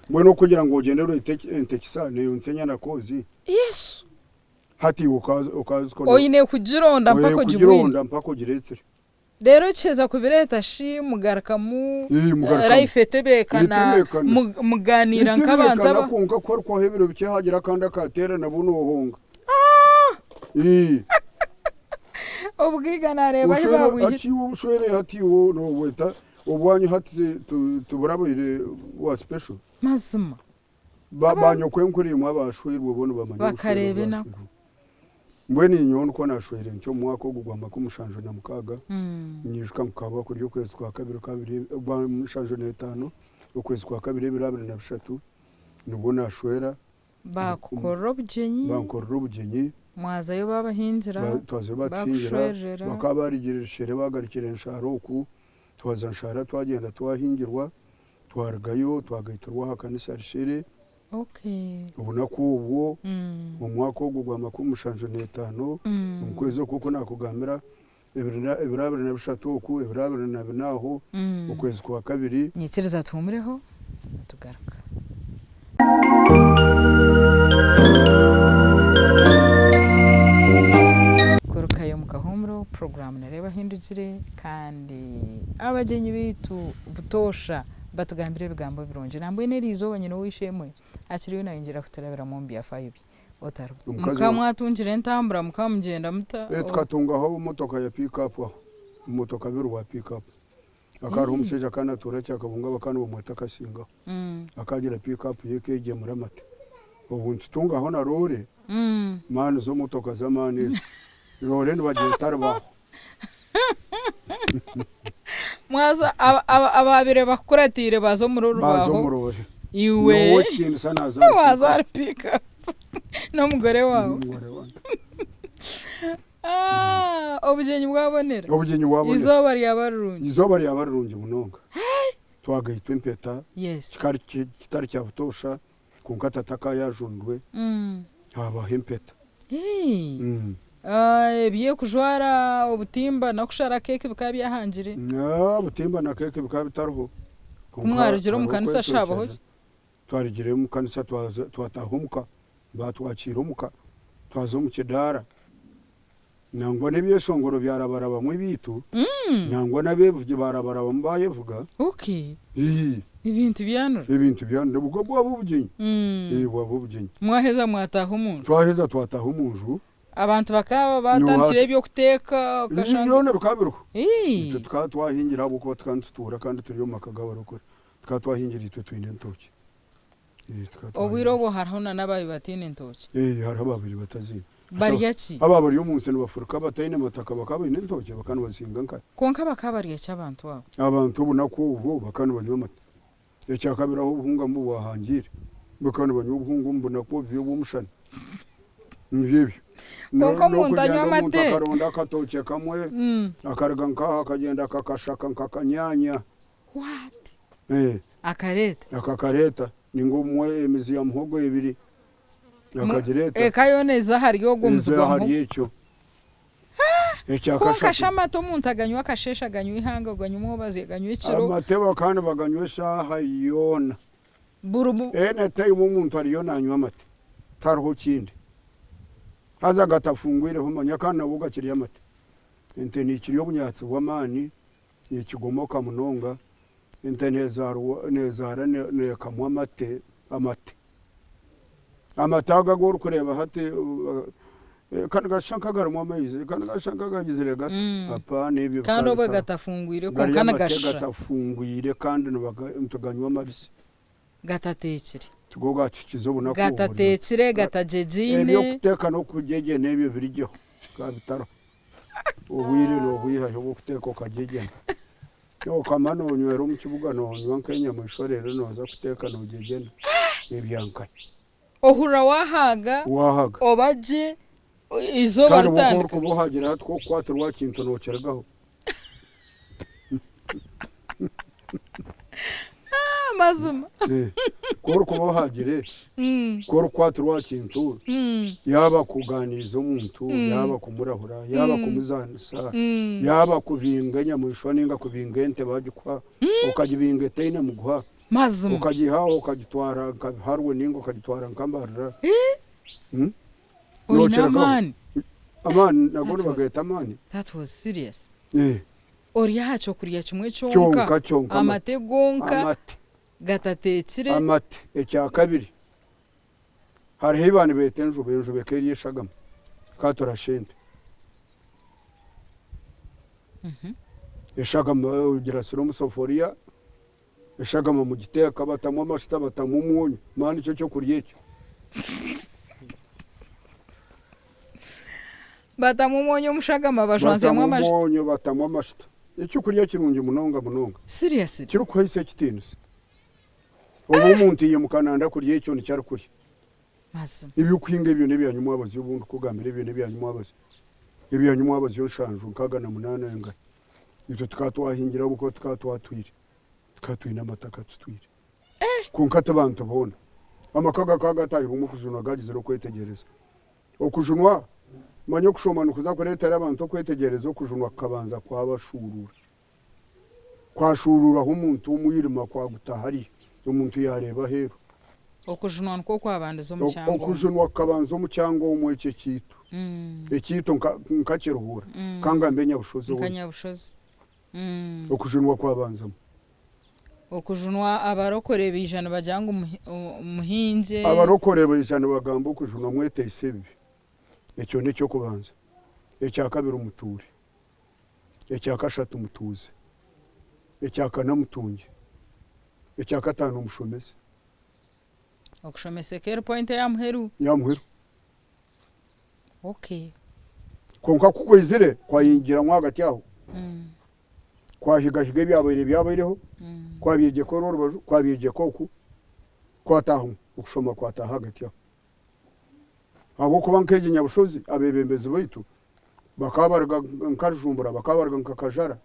Mbwenu okugira ngu ogyende oreete ente kisa neeyontsya enyana koozi. Yesu! Hati iwe okaazikora. Oine kugironda mpaka Oine ogibwine. kugironda mpaka ogireetsire. Reero kiheza kubireeta shi mugarukamu Ii, mugarukamu. life etebeekana, Etebeekana. mugaaniira nk'abantu Etebeekana aba. kwonka ku harikuhwaho ebiro bikye hagira akandi akateera nabwo noohonga. Ii. Obugaiga naareeba ahi Obushwere baabwihire. hati iwe obushwere hati iwe noobweta obwanyu hati tiburabaire bwa special. Mazima. Ba banyokwenkuru imwe abaashweirwe bo nibamanya obushwere Bakareeba obu enaku. baashweirwe. Mbwenu inyowe nikwo naashweire ntyo omu mwaka ogu gwa makumi mushanju na mukaaga, ninyijuka ngu kukaba kuri okwezi kwa kabiri kabiri gwa mushanju n'etaano, okwezi kwa kabiri ebiro abiri na bishatu, nibwo naashwera. Baakukorera obugyenyi. Bankorera obugyenyi. Mwazayo baabahingira. Twazayo baatuhingira. Baakushwererera. Bakaba baarigire Rushere baagarukire Nshaara oku, twaza Nshaara twagyenda twahingirwa. Twarugayo twagaitirwa aha kanisa Rushere. Okay. Obunaku obwo, omu mwaka ogwo gwa 75, omu kwezi okwo oku naakugambira, ebiro 23 oku, ebiro 24 aho, okwezi kwa kabiri. Nyikiriza tuhumureho nitugaruka. Kurukayo omu kahuumuro, puroguraamu Nareeba Ahindugire kandi abagyenyi baitu butoosha batugambira ebigambo birungi. Nambwenu eri izooba nyine ow'eishe-emwe akiriyo nayongyera kuturabiramu omu byafaayo bye. Otarugwa. Omukazi Mukaba wa- mwatungire entambura mukaba mugyenda muta? Eh, tukatungaho motoka ya pick up aho, motoka biri bwa pick up. Hakaba hariho omushaija akaba natuura Kyakabunga bakaba nibamweta Kasingaho. Akagira pick up ye ekegyemura amate. Obu nitutungaho na roore, maani zo motoka z'amaani ezo. Roore nibagyeta rubaho. Mwaza abaabaire bakukuratiire baaza omuri Baaza orubaho omu roore. iwe Nyowe ekitiinisa naaza ahari waaza pick ahari up. pick up n'omugore waawe. N'omugore wange. Ah, obugyenyi bwabonera. Obugyenyi bwabonera. Eizooba ryaba rirungi. Eizooba ryaba rirungi munonga. Twagaitwa empeta, Yes. kikari kitari kya butoosha, kwonka tata akaba yaajundwe, haabaho empeta. Hey. Ah, eby'okujwara obutimba n'okushara keeki bikaba byahangire? Ah, obutimba na keeki bikaba bitariho. Ku mwarugire omu kanisa shi habaho ki? Twarugire omu kanisa twaza twataaha omuka, baatwakiira omuka, twaza omu kidaara. Nangwa n'ebyeshongoro byarabarabamu ebiitu, nangwa n'abeevugi baarabarabamu baayevuga. Okay. Ii. Ebintu byanura. Ebintu byanura. Obwo bwaba obugyenyi. Ee, bwaba obugyenyi. Mwaheza mwataaha omu nju? Twaheza twataaha omu nju. Abantu bakaba baatandikire eby'okuteeka okashanga. Byona bikaba biriho. Ii. Itwe tukaba twahingira ahabw'okuba tukaba nitutuura kandi turi omu maka g'abarokore. Tukaba twahingira itwe twine entookye. Obwire obwo hariho na n'abaabaire bataine entookye. Ee, hariho abaabaire bataziine. Barya ki? Abaaba bari omu nsi nibafuruka bataine mataka bakaba baine entookye bakaba nibazihinga nkare. Kwonka bakaba barya ki abantu abo? Abantu obunaku obwo bakaba nibanywa amate. Ekyakabiri ahu obuhunga mbu bwahangiire, bakaba nibanywa obuhunga omu bunaku obubi obw'omushana. Nibyo ebyo. Kwonka omuntu anywa N'okugyenda omuntu amate. akaronda akatookye kamwe, akaruga nk'aha akagenda akakashaka nk'akanyaanya. What? Eh. Akareeta? Akakareeta. Ninga obumwe emizi ya muhogo ebiri. Akagireeta. Eka yoona eza ahari ogwo muzi Eza gwa ahari muhogo. ekyo. Ekya Kwonka shi kashatu. amate omuntu aganywa akasheeshe, aganywa eihanga, aganywa omwobazyo, aganywa ekiro. Amate bakaba nibaganywa eshaaha yoona. Buri mu. Any time omuntu ariyo nanywa amate. Tihariho kindi. Haza gatafungwireho manya kandi nabwo gakiri amate. Ente neekirya obunyaatsi bw'amaani. Nikigomoka munonga, ente nezaara nekamwa amate, amate. Amate ago agu orikureeba hati ka nigashusha nk'agarimu amaizi, ka nigashusha nk'agagizire gata, hapaana ebyo Kandi bikaba obwe bitariho. gatafungwire Gari kwonka amate nigashusha. gatafungwire kandi nituganywa mabisi. Gatateekire. Tigo gatuhikize obunaku obu. Gatateekire, gatagyegyeine. Eby'okuteeka n'okugyegyena ebyo birigyeho, bikaba bitariho. Obwire noobwihahi obw'okuteeka okagyegyena? Okama noonywera omu kibuga noonywa nk'enyamaishwa reero nooza kuteeka noogyegyena. Ebyankahi. Ohurira wahaaga, Wahaga. oba gye, eizooba Kandi obu ritandika. orikuba ohagire hati ku okukwatirwa aha kintu nokirugaho. Mazima. Ku orikuba ohagire, ku orikukwatirwa aha kintu, yaaba kuganiiza omuntu, yaaba kumurahura, yaaba kumuzaanisa, yaaba kubinga enyamaishwa nainga kubinga ente baagikuha, okagibinga etaine muguha, Mazima. okagiiha aho okagitwara nka Biharwe nainga okagitwara nka Mbarara. Oine Nookiragaho. amaani. Amaani nago That was, nibageeta amaani. that was serious. Eh. Ori aha kyokurya kimwe kyonka, Kyonka kyonka amate amate. gonka Amate. gatateekire. Amate. Ekyakabiri, hariho ei banibeeta enjubu, enjubu eka eri eshagama, ekatura shente. Eshagama ogirasire omu safuriya, Eshagama mugiteeka batamu amashuta batamu omwonyo manya nikyo kyokurya ekyo. Batamu omwonyo omu shagama bajwanzyamu Batamu amashuta. omwonyo batamu amashuta. Ekyokurya kirungi munonga munonga. Seriously? Kirikuhaisa ekitiinisa. Obu omuntu yaimuka nanda kurya ekyo nikyo arikurya. Mazima. Ebyokuhinga ebyo nebyanyumwabazyo obu ndikugambira ebyo nebyanyumwabazyo. Ebyanyumwabazyo nshanju nkaga na munaana engahi. Itwe tukaba twahingira ahabw'okuba tukaba twatwire. Tukaba twine amataka tutwire. Kwonka ti bantu boona. Amaka gakaba gataahirwemu okujunwa gagizire okwetegyereza. Okujunwa, manya okushoma nikuza kureetera abantu okwetegyereza okujunwa kukabanza kwabashuuruura. Kwashuuruuraho omuntu omwirima kwaguta hariya, omuntu yaareeba aheeru. Okujunwa nikwo kwabandiza omu kyanga omwo. Okujunwa kukabanza omu kyanga omwo ekyo ekyaitu. Ekyaitu nka Kiruhura, ka ngambe Nyabushozi Nka owaitu. Nyabushozi. Okujunwa kwabanzamu. Okujunwa abarokore baija nibagira ngu muhingye. Abarokore baija nibagamba okujunwa mweteise ebibi. Ekyo n'eky'okubanza. Ekyakabiri mutuure. Ekyakashatu mutuuze. Ekyakana mutungye. Ekyakataano mushomese. Okushomesa eka eri point eya muheru. Eya muheru. Okay. Kwonka ku kwaizire kwayingiramu ahagati aho, kwahigahiga ebyabaire byabaireho, kwabyegyeka oru orubaju, kwabyegyeka oku, kwataahamu, okushoma kwataaha ahagati aho. Ahabw'okuba nk'egi Nyabushozi abeebembezi baitu bakaba baruga nka Rujumbura, bakaba baruga nka Kajara,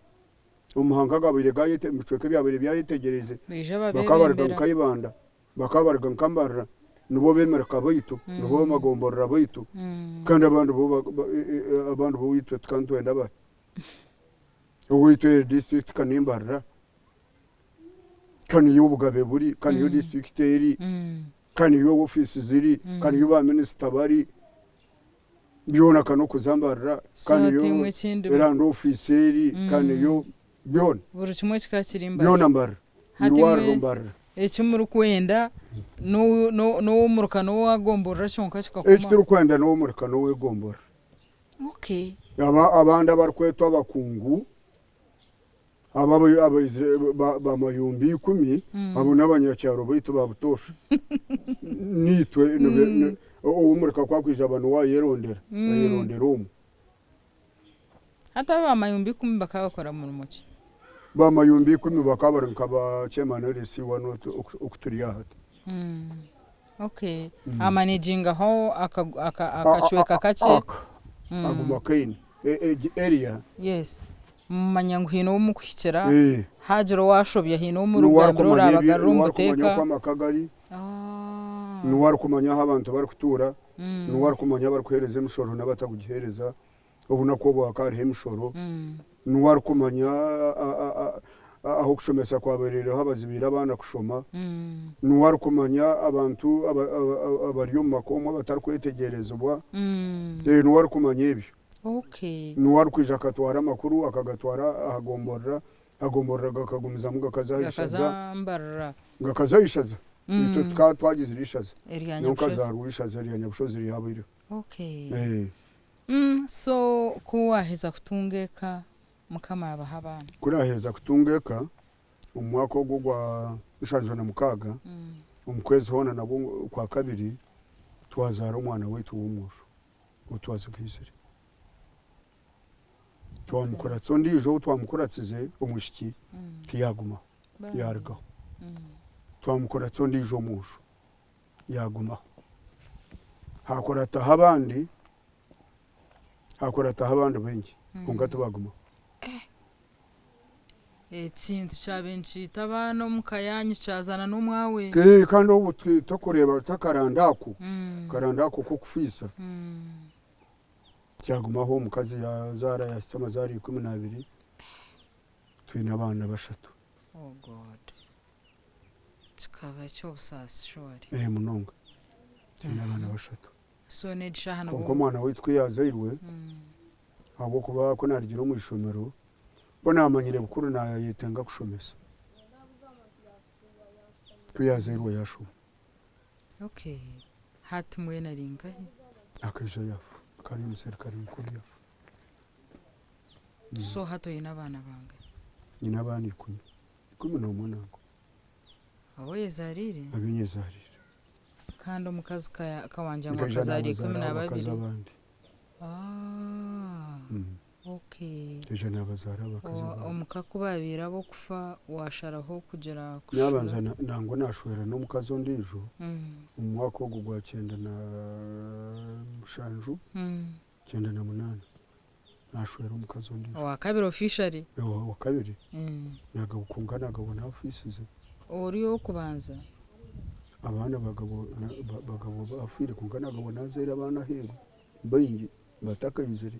omu mahanga agaabaire gaayete, omu bicweka ebyabaire byayetegyereize, Baija bakaba baruga babeebembera. nka Ibanda, bakaba baruga nka Mbarara, nibo beemereka baitu, nibo bamagomborora baitu, kandi abandi bo abandi bo itwe tukaba nitwenda bahi? Owaitu eri disiturikiti ka ni Mbarara, ka niyo obugabe buri, ka niyo disiturikiti eri. Ka niyo ofiisi ziri, ka niyo ba minisita bari, byona ka n'okuza Mbarara, ka So niyo tiimwe ekindi Land ofiisi eri, ka niyo byona. Buri kimwe kikaba kiri Mbarara. Byona Mbarara, Hati eirwariro imwe Mbarara. eki murikwenda n'ow'omuruka n'owagomborora kyonka kikakoma. Eki turikwenda n'ow'omuruka n'ow'egomborora. Okay. Aba abandi abarikwetwa abakungu. Abo abaizire ba mayumba ikumi, abo n'abanyakyaro baitu ba butoosha. Naitwe ow'omurika ku akwija aba niwe ayerondera, ayerondera omwe. Hati abo ba mayumba 10 bakaba bakora murimo ki? Ba mayumba 10 bakaba bari nka ba chairman LC wanu oku turi aha hati. Okay. Amanagingaho akacweka kakye. Aka, aguma akaine. Egi area. Yes. Mumanya ngu haine ou mukuhikira, haagira owaashobya haine ou murikugambira oraabagarura omu Niwe arikumanya buteeka. oku amaka gari, niwe arikumanya ahu abantu barikutuura, niwe arikumanya abarikuheereza emishoro n'abatakugiheereza, obunaku obu hakaba hariho emishoro, niwe arikumanya ah'okushomesa kwabereireho abazibiire abaana kushoma, niwe arikumanya abantu abari omu maka omwe abatarikwetegyerezibwa, niwe arikumanya ebyo. Okay. Niwe arikwija akatwara amakuru akagatwara aha gomborora, agomborora gakagumizamu gakaza aha ishaza. Gakaza Mbarara. Gakaza aha ishaza. Itwe tukaba twagizire ishaza. Erya Nyowe Nyabushozi. nkazaarwa ishaza rya Nyabushozi ryabaireho. Okay. So ku waaheza kutunga eka, Mukama yaabaha abaana. Ku naaheza kutunga eka, omu mwaka ogwo ogwa 76, omu kwezi hoona nabwo okwakabiri, twazaara omwana waitu w'omwojo. Ou twazigaizire. Twamukuratsa ondiijo ou twamukuratsize omwishiki tiyaagumaho, yaarugaho. Twamukuratsa ondiijo omwojo. Yaagumaho. Haakurataho abandi, haakurataho abandi baingi kwonka tibaagumaho. Ekintu kyabaire nikiita abaana omu ka yaanyu kyazana n'omwawe. Kandi obu tokureeba oti akaranda ako, akaranda ako k'okufiisa, kyagumaho omukazi yaazaara yaahitsya amazaara 12, twine abaana bashatu. Oh God. Kikaba eky'obusaasi surely. Ee munonga. Twine abaana bashatu. So n'egi shaaha Kwonka omwana waitu ku yaazairwe, ahabw'okuba ku naarugire omu ishomero, ku naamanyire bukuru naayetenga kushomesa. Ku yaazairwe yaashoma. Okay. Hati mbwenu ari nkahi? Akaija yaafa. Akaba ari omuserukare mukuru yaafa. So hati oine abaana bangahi? Nyine abaana ikumi. 11 nangwa. Abu oyezaariire? Abu nyezaariire. Kandi omukazi ka wangira ngu Nkaija akazaara ikumi naabazaara na abakazi babiri? abandi. Ah, okay. Nkaija naabazaara abakazi abandi. Omuka ku baabaire ab'okufa waasharaho kugira Naabanza kushura? nangwa naashwera n'omukazi ondiijo omu mwaka ogwo gwa 97, 98. Naashwera omukazi ondiijo. Owa kabiri officially? Owa kabiri. Naagabo kwonka naagabo naafiisize. Ori ow'okubanza? Abaana bagabo bagabo baafiire kwonka naagabo naazaire abaana aheeru baingi batakaizire.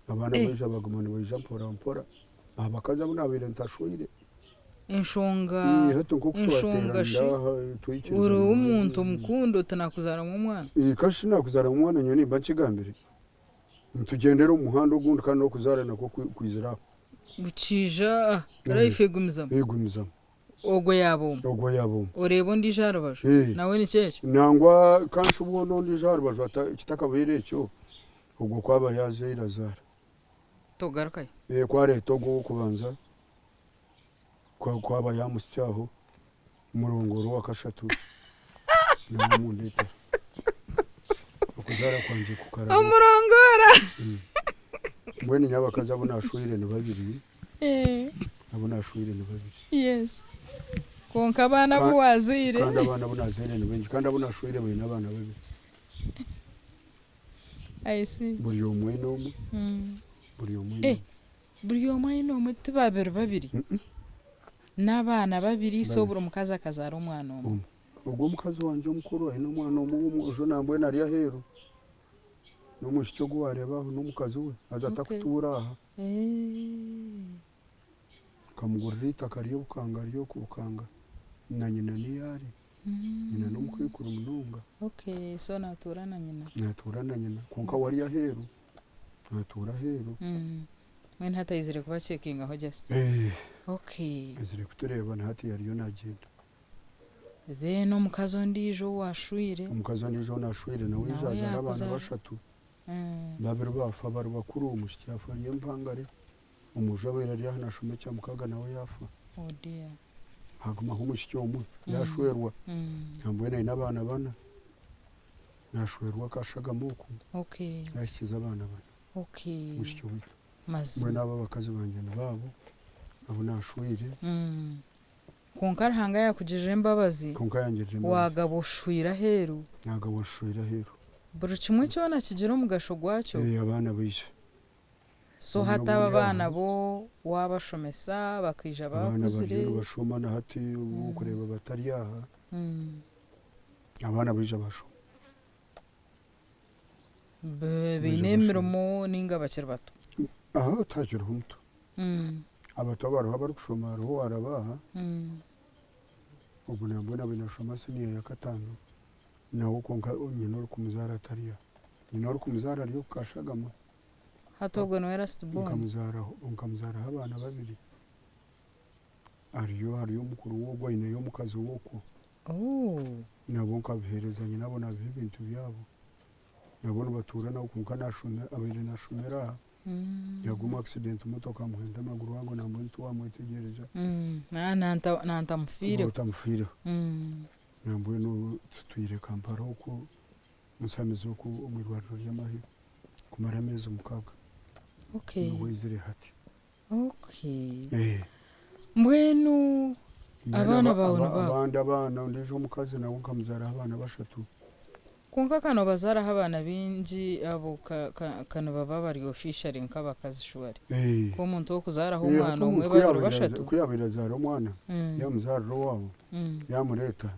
Abaana baija baguma nibaija mpora mpora. Aha bakazi abu naabaire ntashweire. Enshonga Hati nk'oku enshonga twateerana shi aha ori twikirizana omuntu omukunda oti naakuzaaramu omwana? Kashi naakuzaaramu omwana nyowe nimba nkigambire. Nitugyendera omu muhanda ogundi kandi n'okuzaara nakwo kwizire aho. Bukiija life egumizamu. Egumizamu. Ogwo yaaba omwe. Ogwo yaaba omwe. Oreeba ondiijo aha rubaju. Nawe nikyo ekyo. Nangwa kanshi obwo ondiijo aha rubaju kitakabaire ekyo, ogwo ku aba yaazaire azaara. Togarukayo? Ku areeta ogwo ow'okubanza, ku aba yaamuhitsya aho, Omurongooro owa kashatu nawe amundeetera. Okuzaara kwangye kukaraba. Omurongoora! Mbwenu nyowe abakazi abu naashweire ni babiri, abu naashweire ni babiri. Yes. Kwonka abaana abu waazaire. Kandi abaana abu naazaire ni baingi kandi abu naashweire baine abaana babiri. I see. Buri omwe aine omwe. Buri omwe aine omwe. Buri omwe aine omwe ti babiri babiri? N'abaana babiri so buri mukazi akazaara omwana omwe. Ogwo omukazi wangye omukuru aine omwana omwe ow'omwojo nambwenu ari aheeru. N'omwishiki ogu waareeba aho n'omukazi we haza takutuura aha. Nkamugurira eitaka ry'Obukanga ry'oku Bukanga na nyina niyo ari. Nyina n'omukaikuru munonga. Okay, so naatuura na nyina. Naatuura na nyina kwonka we ari aheeru. Naatuura aheeru. Mbwenu hati aizire kubacekingaho just. Okay. Aizire kutureeba na hati ariyo naagyenda. Then omukazi ondiijo ou waashwire? Omukazi ondiijo ou naashwire nawe Nawe azaara abaana yaakuzaara? bashatu. Babiri baafa bari bakuru, omwishiki yaafa ari empangare, omwojo abaire ari aha naashoma ekyamukaaga nawe yaafa. Oh dear. Haagumaho omwishiki omwe yaashwerwa, nambwenu aine abaana bana. Naashwerwa akashagama oku, Okay. yaahikiza abaana bana, Okay. omwishiki owaitu. Mazima. Mbwenu abo abakazi bangye nibo abo, abu naashweire. Kwonka Ruhanga yaakugirira embabazi, Kwonka yangirira embabazi. waagaba oshweire aheeru. Naagaba oshweire aheeru. Buri kimwe kyona kigira omugasho gwakyo. Ee, abaana baija. So Obumwe hati abo oburi aha. abaana bo waabashomesa bakaija Abaana baakuzire. bariyo nibashoma na hati obu orikureeba batari aha. Abaana baija bashoma. Baine emirimo ninga bakiri bato? Aha tihakiriho omuto. Abato abariho abarikushoma hariho owaraba aha, ogwo nambwenu abaire nashoma siniya yakataano nawe kwonka nyina orikumuzaara atari aha. Nyina orikumuzaara ari oku Kashagama. Hati ogwo niwe last born? Nkamuzaaraho abaana babiri. Hariyo hariyo mukuru we ogwo aineyo omukazi we okwo. Ooh. Nabo nkabiheereza nyinabo naabiha ebintu byabo. Nabo nibatuura nabo kwonka naashome abaire naashomera aha. Yaagwa omu accident motoka amuhenda amaguru ago nambwenu tiwaamwetegyereza. Na nanta nantamufiireho. Otamufiireho. Nambwenu tutwire Kampala okwo Nsamizi okwo omu irwariro ry'amahe kumara ameezi mukaaga. Okay. Niho aizire hati. Okay. Eh. Mbwenu. Mbwenu Abaana baawe nibaabo? Abandi abaana ondiijo omukazi nawe nkamuzaaraho abaana bashatu. Kwonka ka noobazaaraho abaana baingi abo ka ka ka nibaba bari officially nk'abakazi surely. Eh. Ku omuntu ow'okuzaaraho Eh, hati omwana omwe omuntu ku babiri yaabaire bashatu. ku yaabaire azaara omwana, yaamuzaarira owaabo, yaamureeta,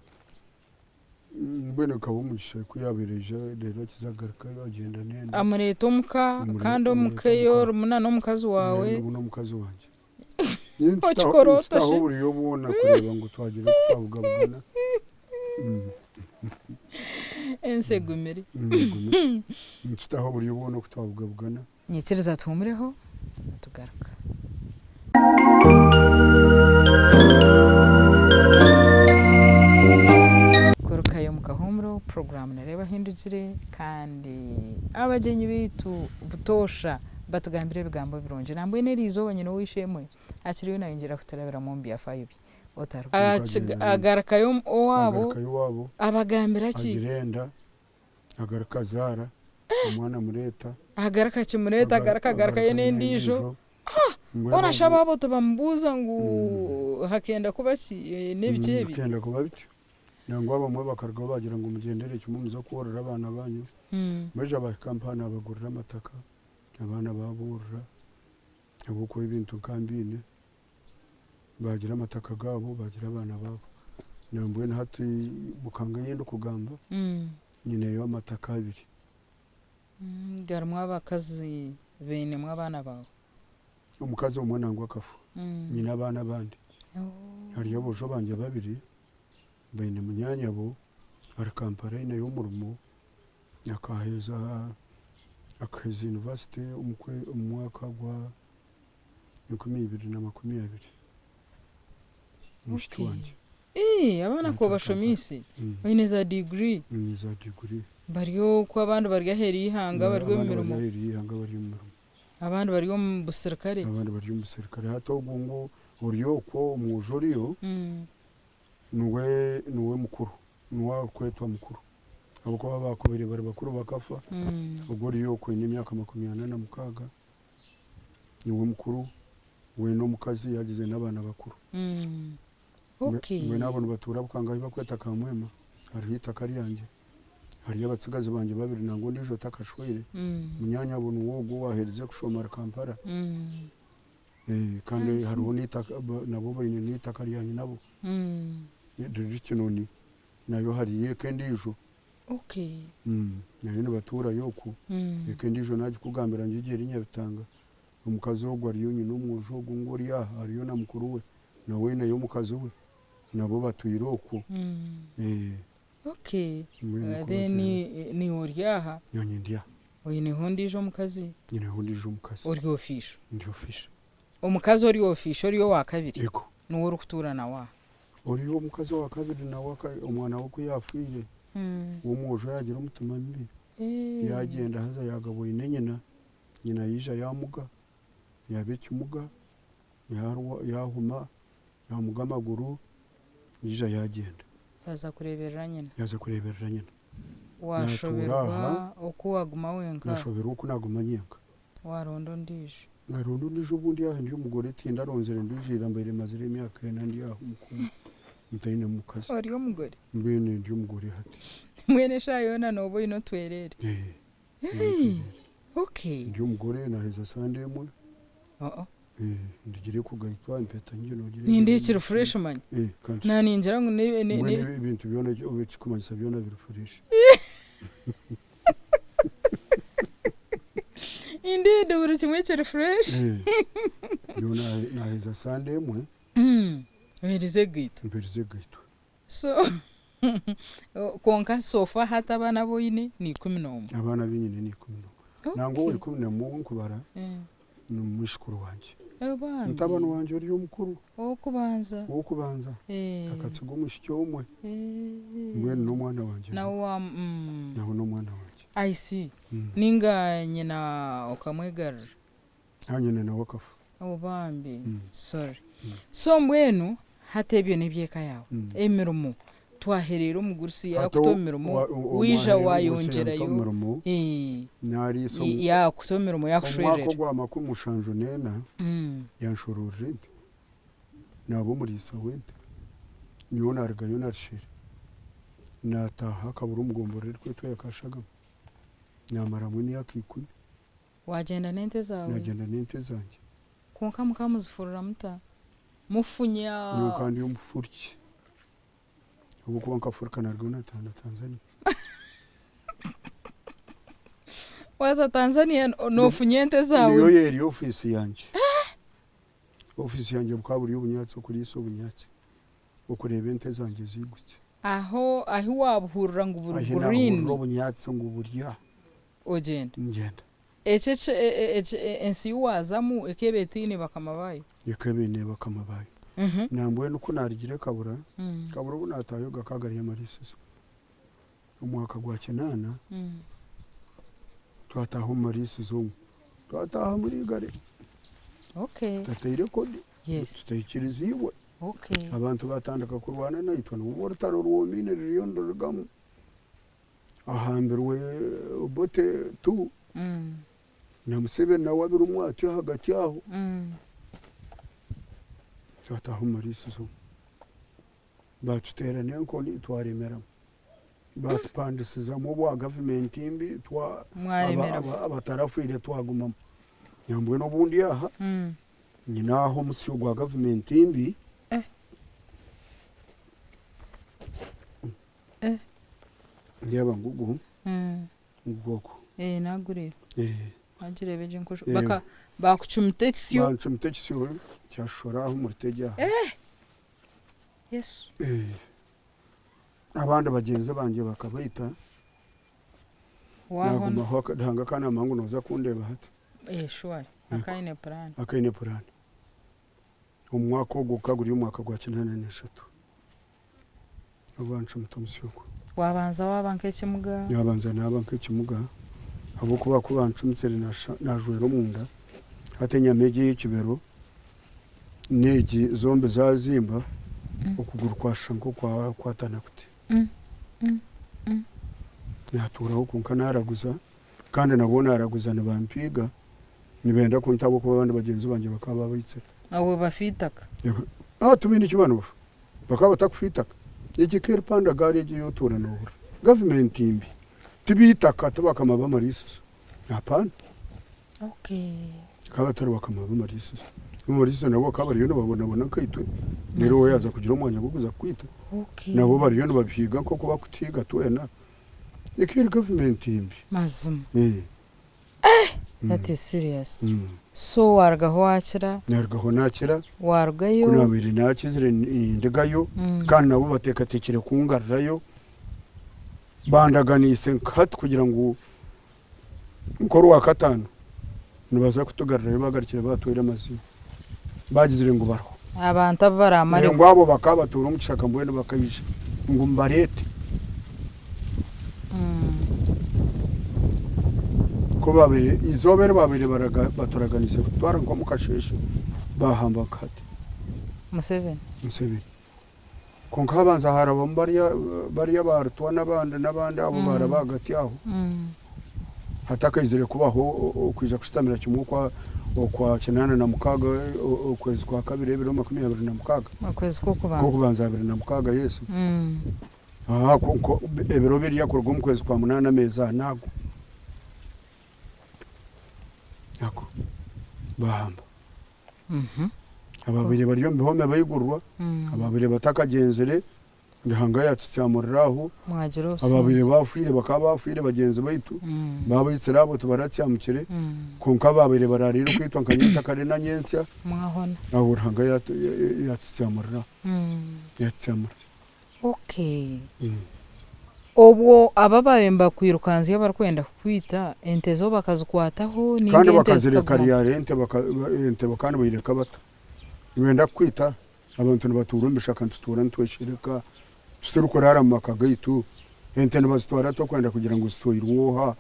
mbwenu gukaba omugisha ku yaabaire aija reero akiza agarukayo agyenda n'enda. Amureeta omuka kandi omuka ei orimu na n'omukazi waawe. Ndimu n'omukazi wangye. Okikora ota Ntutaho shi? oburyo bwona kureeba ngu twagira oku twabugabugana. Ensi egumire. Egumire. Ntutaho oburyo bwona oku twabugabugana. Nyikiriza tuhumureho nitugaruka. Kurukayo omu kahuumuro, puroguraamu nereeba ehindukire kandi abagyenyi baitu butoosha batugambira ebigambo birungi. Nambwenu eriizooba nyine ow'eishe-emwe akiriyo nayongyera kuturabiramu omu byafaayo bye. Agarukayo owaabo abagambira ki? Agira enda. Agaruka azaara, omwana amureeta. Agaruka akimureeta, agaruka agarukayo n'endiijo. Hoona shi abaabo tibamubuuza ngu hakenda kuba ki n'ebiki ebi? Bikenda kuba bityo. Nangwa abamwe bakarugaho baagira ngu mugyendere kimwe muze kworora abaana baanyu. Baija baahika mpaha naabagurira amataka, abaana baaboorora ahabw'okuba ebintu nka mbiine. Baagira amataka gaabo, baagira abaana baabo. Nambwenu hati Bukanga ei ndikugamba, nyineyo amataka abiri. Garimu abakazi bainemu abaana baawe? Omukazi omwe nangwa akafa, nyine abaana abandi. Hariyo aboojo bangye babiri, baine munyaanyabo ari Kampala aineyo omurimo, akaheza akaheza yunivasite omu mwaka gwa 2020 Mushiki wangye. Ii, abaana ku obashomiise baine za degree? Baine za degree. Bari okwo abandi bari aheeru y'eihanga bari omu mirimo? Abandi bari aheeru y'eihanga bari omu mirimo. Abandi bari omu busirikare? Abandi bari omu busirikare. Hati ogwo ngu ori okwo omwojo oriyo niwe niwe mukuru, niwe arikwetwa mukuru ahabw'okuba abaakubaire bari bakuru bakafa, ogwo ori okwo aine emyaka 46. Niwe mukuru we n'omukazi yagize n'abaana bakuru. Mbwenu abo nibatuura Bukanga ahu bakweta Kamwema hariho eitaka ryangye. Hariyo abatsigazi bangye babiri nangwa ondiijo takashweire. Munyaanyabo niwe ogwo owaaherize kushoma ari Kampala. Kandi hariho n'eitaka nabo baine n'eitaka rya nyinabo riri Kinoni nayo hariyo eka endiijo. Nayo nibatuurayo okwo. Eka endiijo naagikugambira ngu eri Nyabitanga, omukazi ogwo ariyo nyina omwojo ogu ngu ori aha ariyo na mukuru we, nawe aineyo omukazi we, nabo batwire okwo. Okay. Then niiwe ori aha? Naanye ndi aha. Oineho ondiijo omukazi? Nyineho ondiijo omukazi. Ori official? Ndi official. Omukazi ori official ori owaakabiri? Yego. Niwe orikutuura nawe aha? Oriya omukazi owa kabiri nawe omwana we ku yaafiire, ow'omwojo yaagira omutima mubi, yaagyenda haza yaagabwa oine nyina, nyina yaija yaamuga, yaaba ekimuga, yaahuma, yaamuga amaguru, yaija yaagyenda. Yaaza kureeberera nyina. Yaaza kureeberera nyina. Waashoberwa oku waaguma wenka. Naashoberwa oku naaguma nyenka. Waaronda ondiijo. Naaronda ondiijo obundi aha ndi omugore tindaronzire ndiijo ira mbaire mazire emyaka ena ndi aha omuka ntaine mukazi. Ori omugore? Mbwenu ndi omugore hati. Mbwenu eshaaha yoona nooba oine otwereere? Ee. Okay. Ndi omugore naaheza sande emwe. Oo. Ndigire kugaitwa empeta nyingi nogira. Nindeeba kiri fresh manya. Kandi. Na ningira ngu ne ne Mbwenu ebintu byona ekikumanyisa byona biri fresh. Indeed buri kimwe kiri fresh. Nyowe naheza sande emwe. Oherize egaitwa. Mperize egaitwa. So kwonka so far hati abaana abu oine ni 11. Abaana abu nyine ni 11. Nangwa owa 11 ou nkubara ni mwishukuru wangye. Mutabani wangye ori omukuru. Ow'okubanza. Ow'okubanza. Akatsiga omwishiki omwe. Mbwenu n'omwana wangye. Nawe wa. Nawe n'omwana wangye. I see. Ninga nyina okamwegarura? Haa nyina nawe akafa. Oh bambi. Sorry. So mbwenu hati ebyo n'eby'eka yaawe. Emirimo twahereire omugurusi yaakuta omu mirimo, waija waayongyerayo. Yaakuta omu mirimo yaakushwerera. Omwaka ogwa 74 yanshoroorera ente, naaba omuriisa w'ente. Nyowe naarugayo na Rushere, naataaha Kabura omu gomborora erikwetwa eya Kashagama, naamaramu emyaka ikumi. Waagyenda n'ente zaawe? Naagyenda n'ente zangye. Kwonka mukaba muzifurura muta? Mufunya? Nyowe nkaba ndi omufuruki, ahabw'okuba nkafuruka naarugayo naataaha na Tanzania. Waaza Tanzania noofunya ente zaawe? Niyo eri ofiisi yangye. Ofiisi yangye bukaba buri obunyatsi, okuriisa obunyatsi, okureeba ente zangye ziigutse. Aho ahi waabuhurira ngu buri Ahi green. naahurira obunyatsi ngu buri aha. Ogyenda. Ngyenda. Ekyo eki eki ensi ei waazamu ekeeba etaine bakama baayo? Ekeeba eine bakama baayo. Nambwenu ku naarugire Kabura, Kabura obu naataahayo gakaba gari amariisizo. Omwaka gwa kinaana, twataaha omu mariisizo omwo. Twataaha muri igare. Okay. Tutateire kodi. Yes. Tutaikiriziibwe. Okay. Abantu baatandika kurwana naitwe nibwo orutaro rwomiine ruriyo nirurugamu. Ahambirwe Obote tu na Museveni nawe abirimu atyo ahagati aho. Twataaha omu mariisizo baatuteera n'enkoni twaremeramu. Baatupandisizamu obwa gavumenti mbi Mwaremeramu. abatarafiire twagumamu. Nambwenu obundi aha nyine aho omusyo gwa gavumenti mbi. Eh. Ndeeba ngugu ngugu ogu. Eh, nagureeba. Eh. Wagireeba egyo enkosho. Eh. Baka bakucumita ekisyo. Bancumita ekisyo kyashora aho omu ruteegi aha. Eh! Yesu. Eh. Abandi bagyenzi bangye bakabaita. Wahona. Nagumaho Ruhanga akanamba ngu nooza kundeeba hati. Eh, sure. Akaine puraani. Akaine puraani. Omu mwaka ogwo gukaba guri omwaka gwa kinaana n'eshatu. Obu bancumita omusyo ogwo. Wabanza waaba nk'ekimuga? Nabanza naaba nk'ekimuga ahabw'okuba ku bancumitsire najwera omunda hati enyama egi ey'ekibero n'egi zombi zazimba okuguru kwashusha nk'okwakwatana kuti. Natuuraho kwonka naraguza kandi nabwo naraguza nibampiiga nibenda kunta ahabw'okuba abandi bagyenzi bangye bakaba babaitsire. Abo bafa eitaka? Tibaine eki banibafa. Bakaba batakufa eitaka. Egi ka eri pandagari egi ei otuura noohurira. Gavumenti mbi. Ti b'eitaka, ti bakama b'amariisizo. Hapana. Bakaba batari bakama b'amariisizo. Ab'amariisizo nabo bakaba bariyo nibabonabona nkaitwe. Reero we yaaza kugira omwanya gw'okuza kukwita. Nabo bariyo nibabihiiga nk'oku bakutuhiiga twena. Eka eri gavumenti mbi. Mazima. That is serious. So warugaho wakira? Narugaho nakira. Warugayo? Ku nabaire nakizire nindigayo kandi nabo bateekateekire kungarurayo. Bandaganiise nka hati kugira ngu nk'orwakataano nibaza kutugarurayo bagarukire baatwire amaziina. Bagizire ngu bariho. Abantu abu baramareho. Ngu abo bakaba batuura omu kishaka mbwenu bakaija ngu mubareete. Ku babaire eizooba eri babaire baturaganiise kututwara nk'omu kasheeshe baahamba nka hati. Museveni. Museveni. Kwonka habanza harabamu bariya bariya ba Rutwa n'abandi n'abandi abo baaraba ahagati aho. Hatakaizire kubaho okwija kushutamira kimwe okwa okwa 86 okwezi kwa kabiri ebiro 26. Okwezi kw'okubanza. Kw'okubanza 26 yes. Aha ebiro biriya kuruga omu kwezi kwa munaana ameezi ana ago. Ago baahamba. Ababaire bari omu bihome baigurwa, ababaire batakagyenzire Ruhanga yatutsyamurira aho, Mwagira obusingye. ababaire bafiire bakaba bafiire bagyenzi baitu, babaitsire abo tibaratyamukire, kwonka ababaire barariire okwitwa nka nyenkyakare na nyentsya, Mwahona. abo Ruhanga yatutsyamurira aho, yatutsyamura. Okay. Obwo abo abaabaire nibakwirukanzya barikwenda kukwita, ente zo bakazikwataho nainga Kandi ente bakazireka zikaguma? ryari ente ente bakaba nibayireka bata? Nibenda kukwita? Abantu nibatuura omu bishaka nitutuura nitweshereka, titurikuraara mu maka gaitu. Ente nibazitwara tokwenda kugira ngu zitwairwe oha?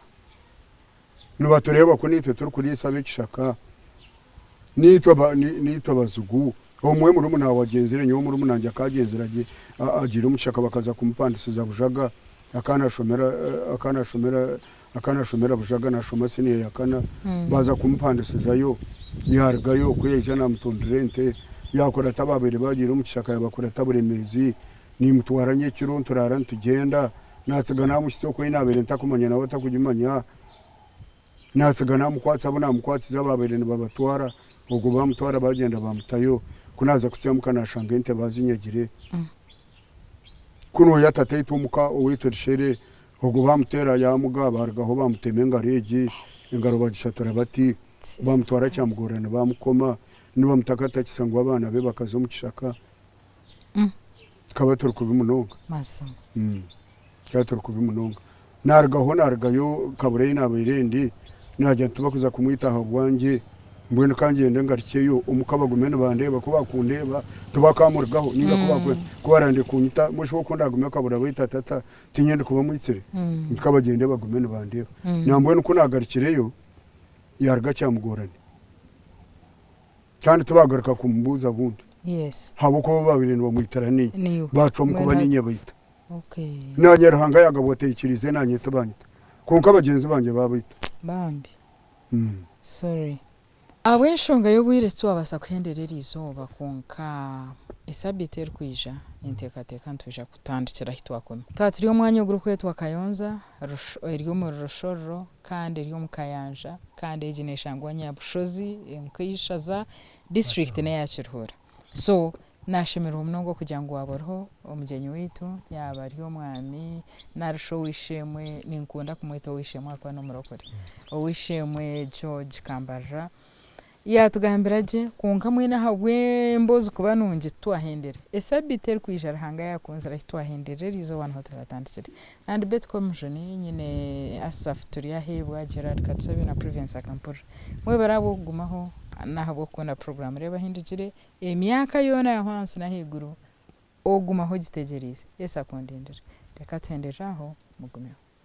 Nibatureeba ku naitwe turikuriisa ab'ekishaka. Naitwe naitwe abazigu. Omwe murumuna waawe agyenzire, nyowe murumuna wangye akaagyenzire agiire omu kishaka bakaza kumupandisiza Bujaga, akaba naashomera akaba naashomera akaba naashomera Bujaga naashoma siniya ya kana, baaza kumupandisizayo, yaarugayo ku yaija naamutundira ente, yaakurata abaabaire baagiire omu kishaka yaabakurata Buremeezi. Nimutwara nyekiro nituraara nitugyenda, naatsiga naamuhitsya oku ei naabaire ntakumanya nawe atakugimanya. Naatsiga naamukwatsa abu naamukwatsize abaabaire nibabatwara, ogwo baamutwara baagyenda baamutayo. Ku naaza kutsya omuka naashanga ente baazinyagire. Ku nooya tataitwe omuka owaitu Rushere, ogwo baamuteera yaamuga, baarugaho baamutema engaro egi, engaro baagishatura bati, baamutwara Kyamugorani baamukoma, nibamutakatakyisa ngu abaana be bakaza omu kishaka. Tukaba turi kubi munonga. Mazima. Tukaba turi kubi munonga. Narugaho narugayo kabura ei nabaire ndi, nagira nti tibakuza kumwita ahabwangye, mbwenu ka ngyende ngarukyeyo omuka bagume nibandeeba, ku bakundeeba tibakamurugaho ninga ku barande kunyita, mbwenu shi oku ndagume kabura baita tata tiinye ndikuba mwitsire? Nti ka bagyende bagume nibandeeba. Nambwenu ku nagarukireyo yaruga Kyamugorani. Kandi tibagaruka kumubuuza bundi. Yes. Ahabw'okuba ou baabaire nibamwitira niinye. Niiwe. Baacwamu kuba Mbwenu niinye baita. Okay. Naanye Ruhanga yaagabwa otaikiriize naanye tibaanyita. Kwonka bagyenzi bangye baabaita. Bambi. Mm. Sorry. Ahabw'enshonga y'obwire titwabaasa kuhendera eri izooba kwonka esabiiti erikwija ninteekateeka nitwija kutandikira ahu twakoma. Twaba turi omu mwanya ogurikwetwa Kayonza, eri omuri Rushororo kandi eri omu Kayanja kandi egi neshangwa Nyabushozi nk'eishaza district neya Kiruhura. So nashemererwa munonga okugira ngu waaba oriho omugyenyi waitu yaaba ari omwami narishi ow'eishe-emwe ninkunda kumweta ow'eishe-emwe ahakuba n'omurokore, ow'eishe-emwe George Kambarira. Yaatugambira gye kwonka mbwenu ahabw'emboozi kuba nungi titwahendera. Esabiiti erikwija Ruhanga yaakunzire ahu twahenderera eriizooba niho turaatandikire. And Betty Komujuni, nyine Asaph Turyaheebwa, Gerald Katsobe na Privence Akampurira. Mwebare ahabw'okugumaho n'ahabw'okukunda puroguraamu Reeba Ahindukire emyaka yoona ahu ahansi n'ahaiguru ogumaho ogitegyereize. Yesu akundindire. Reka tuhenderere aho, mugumeho.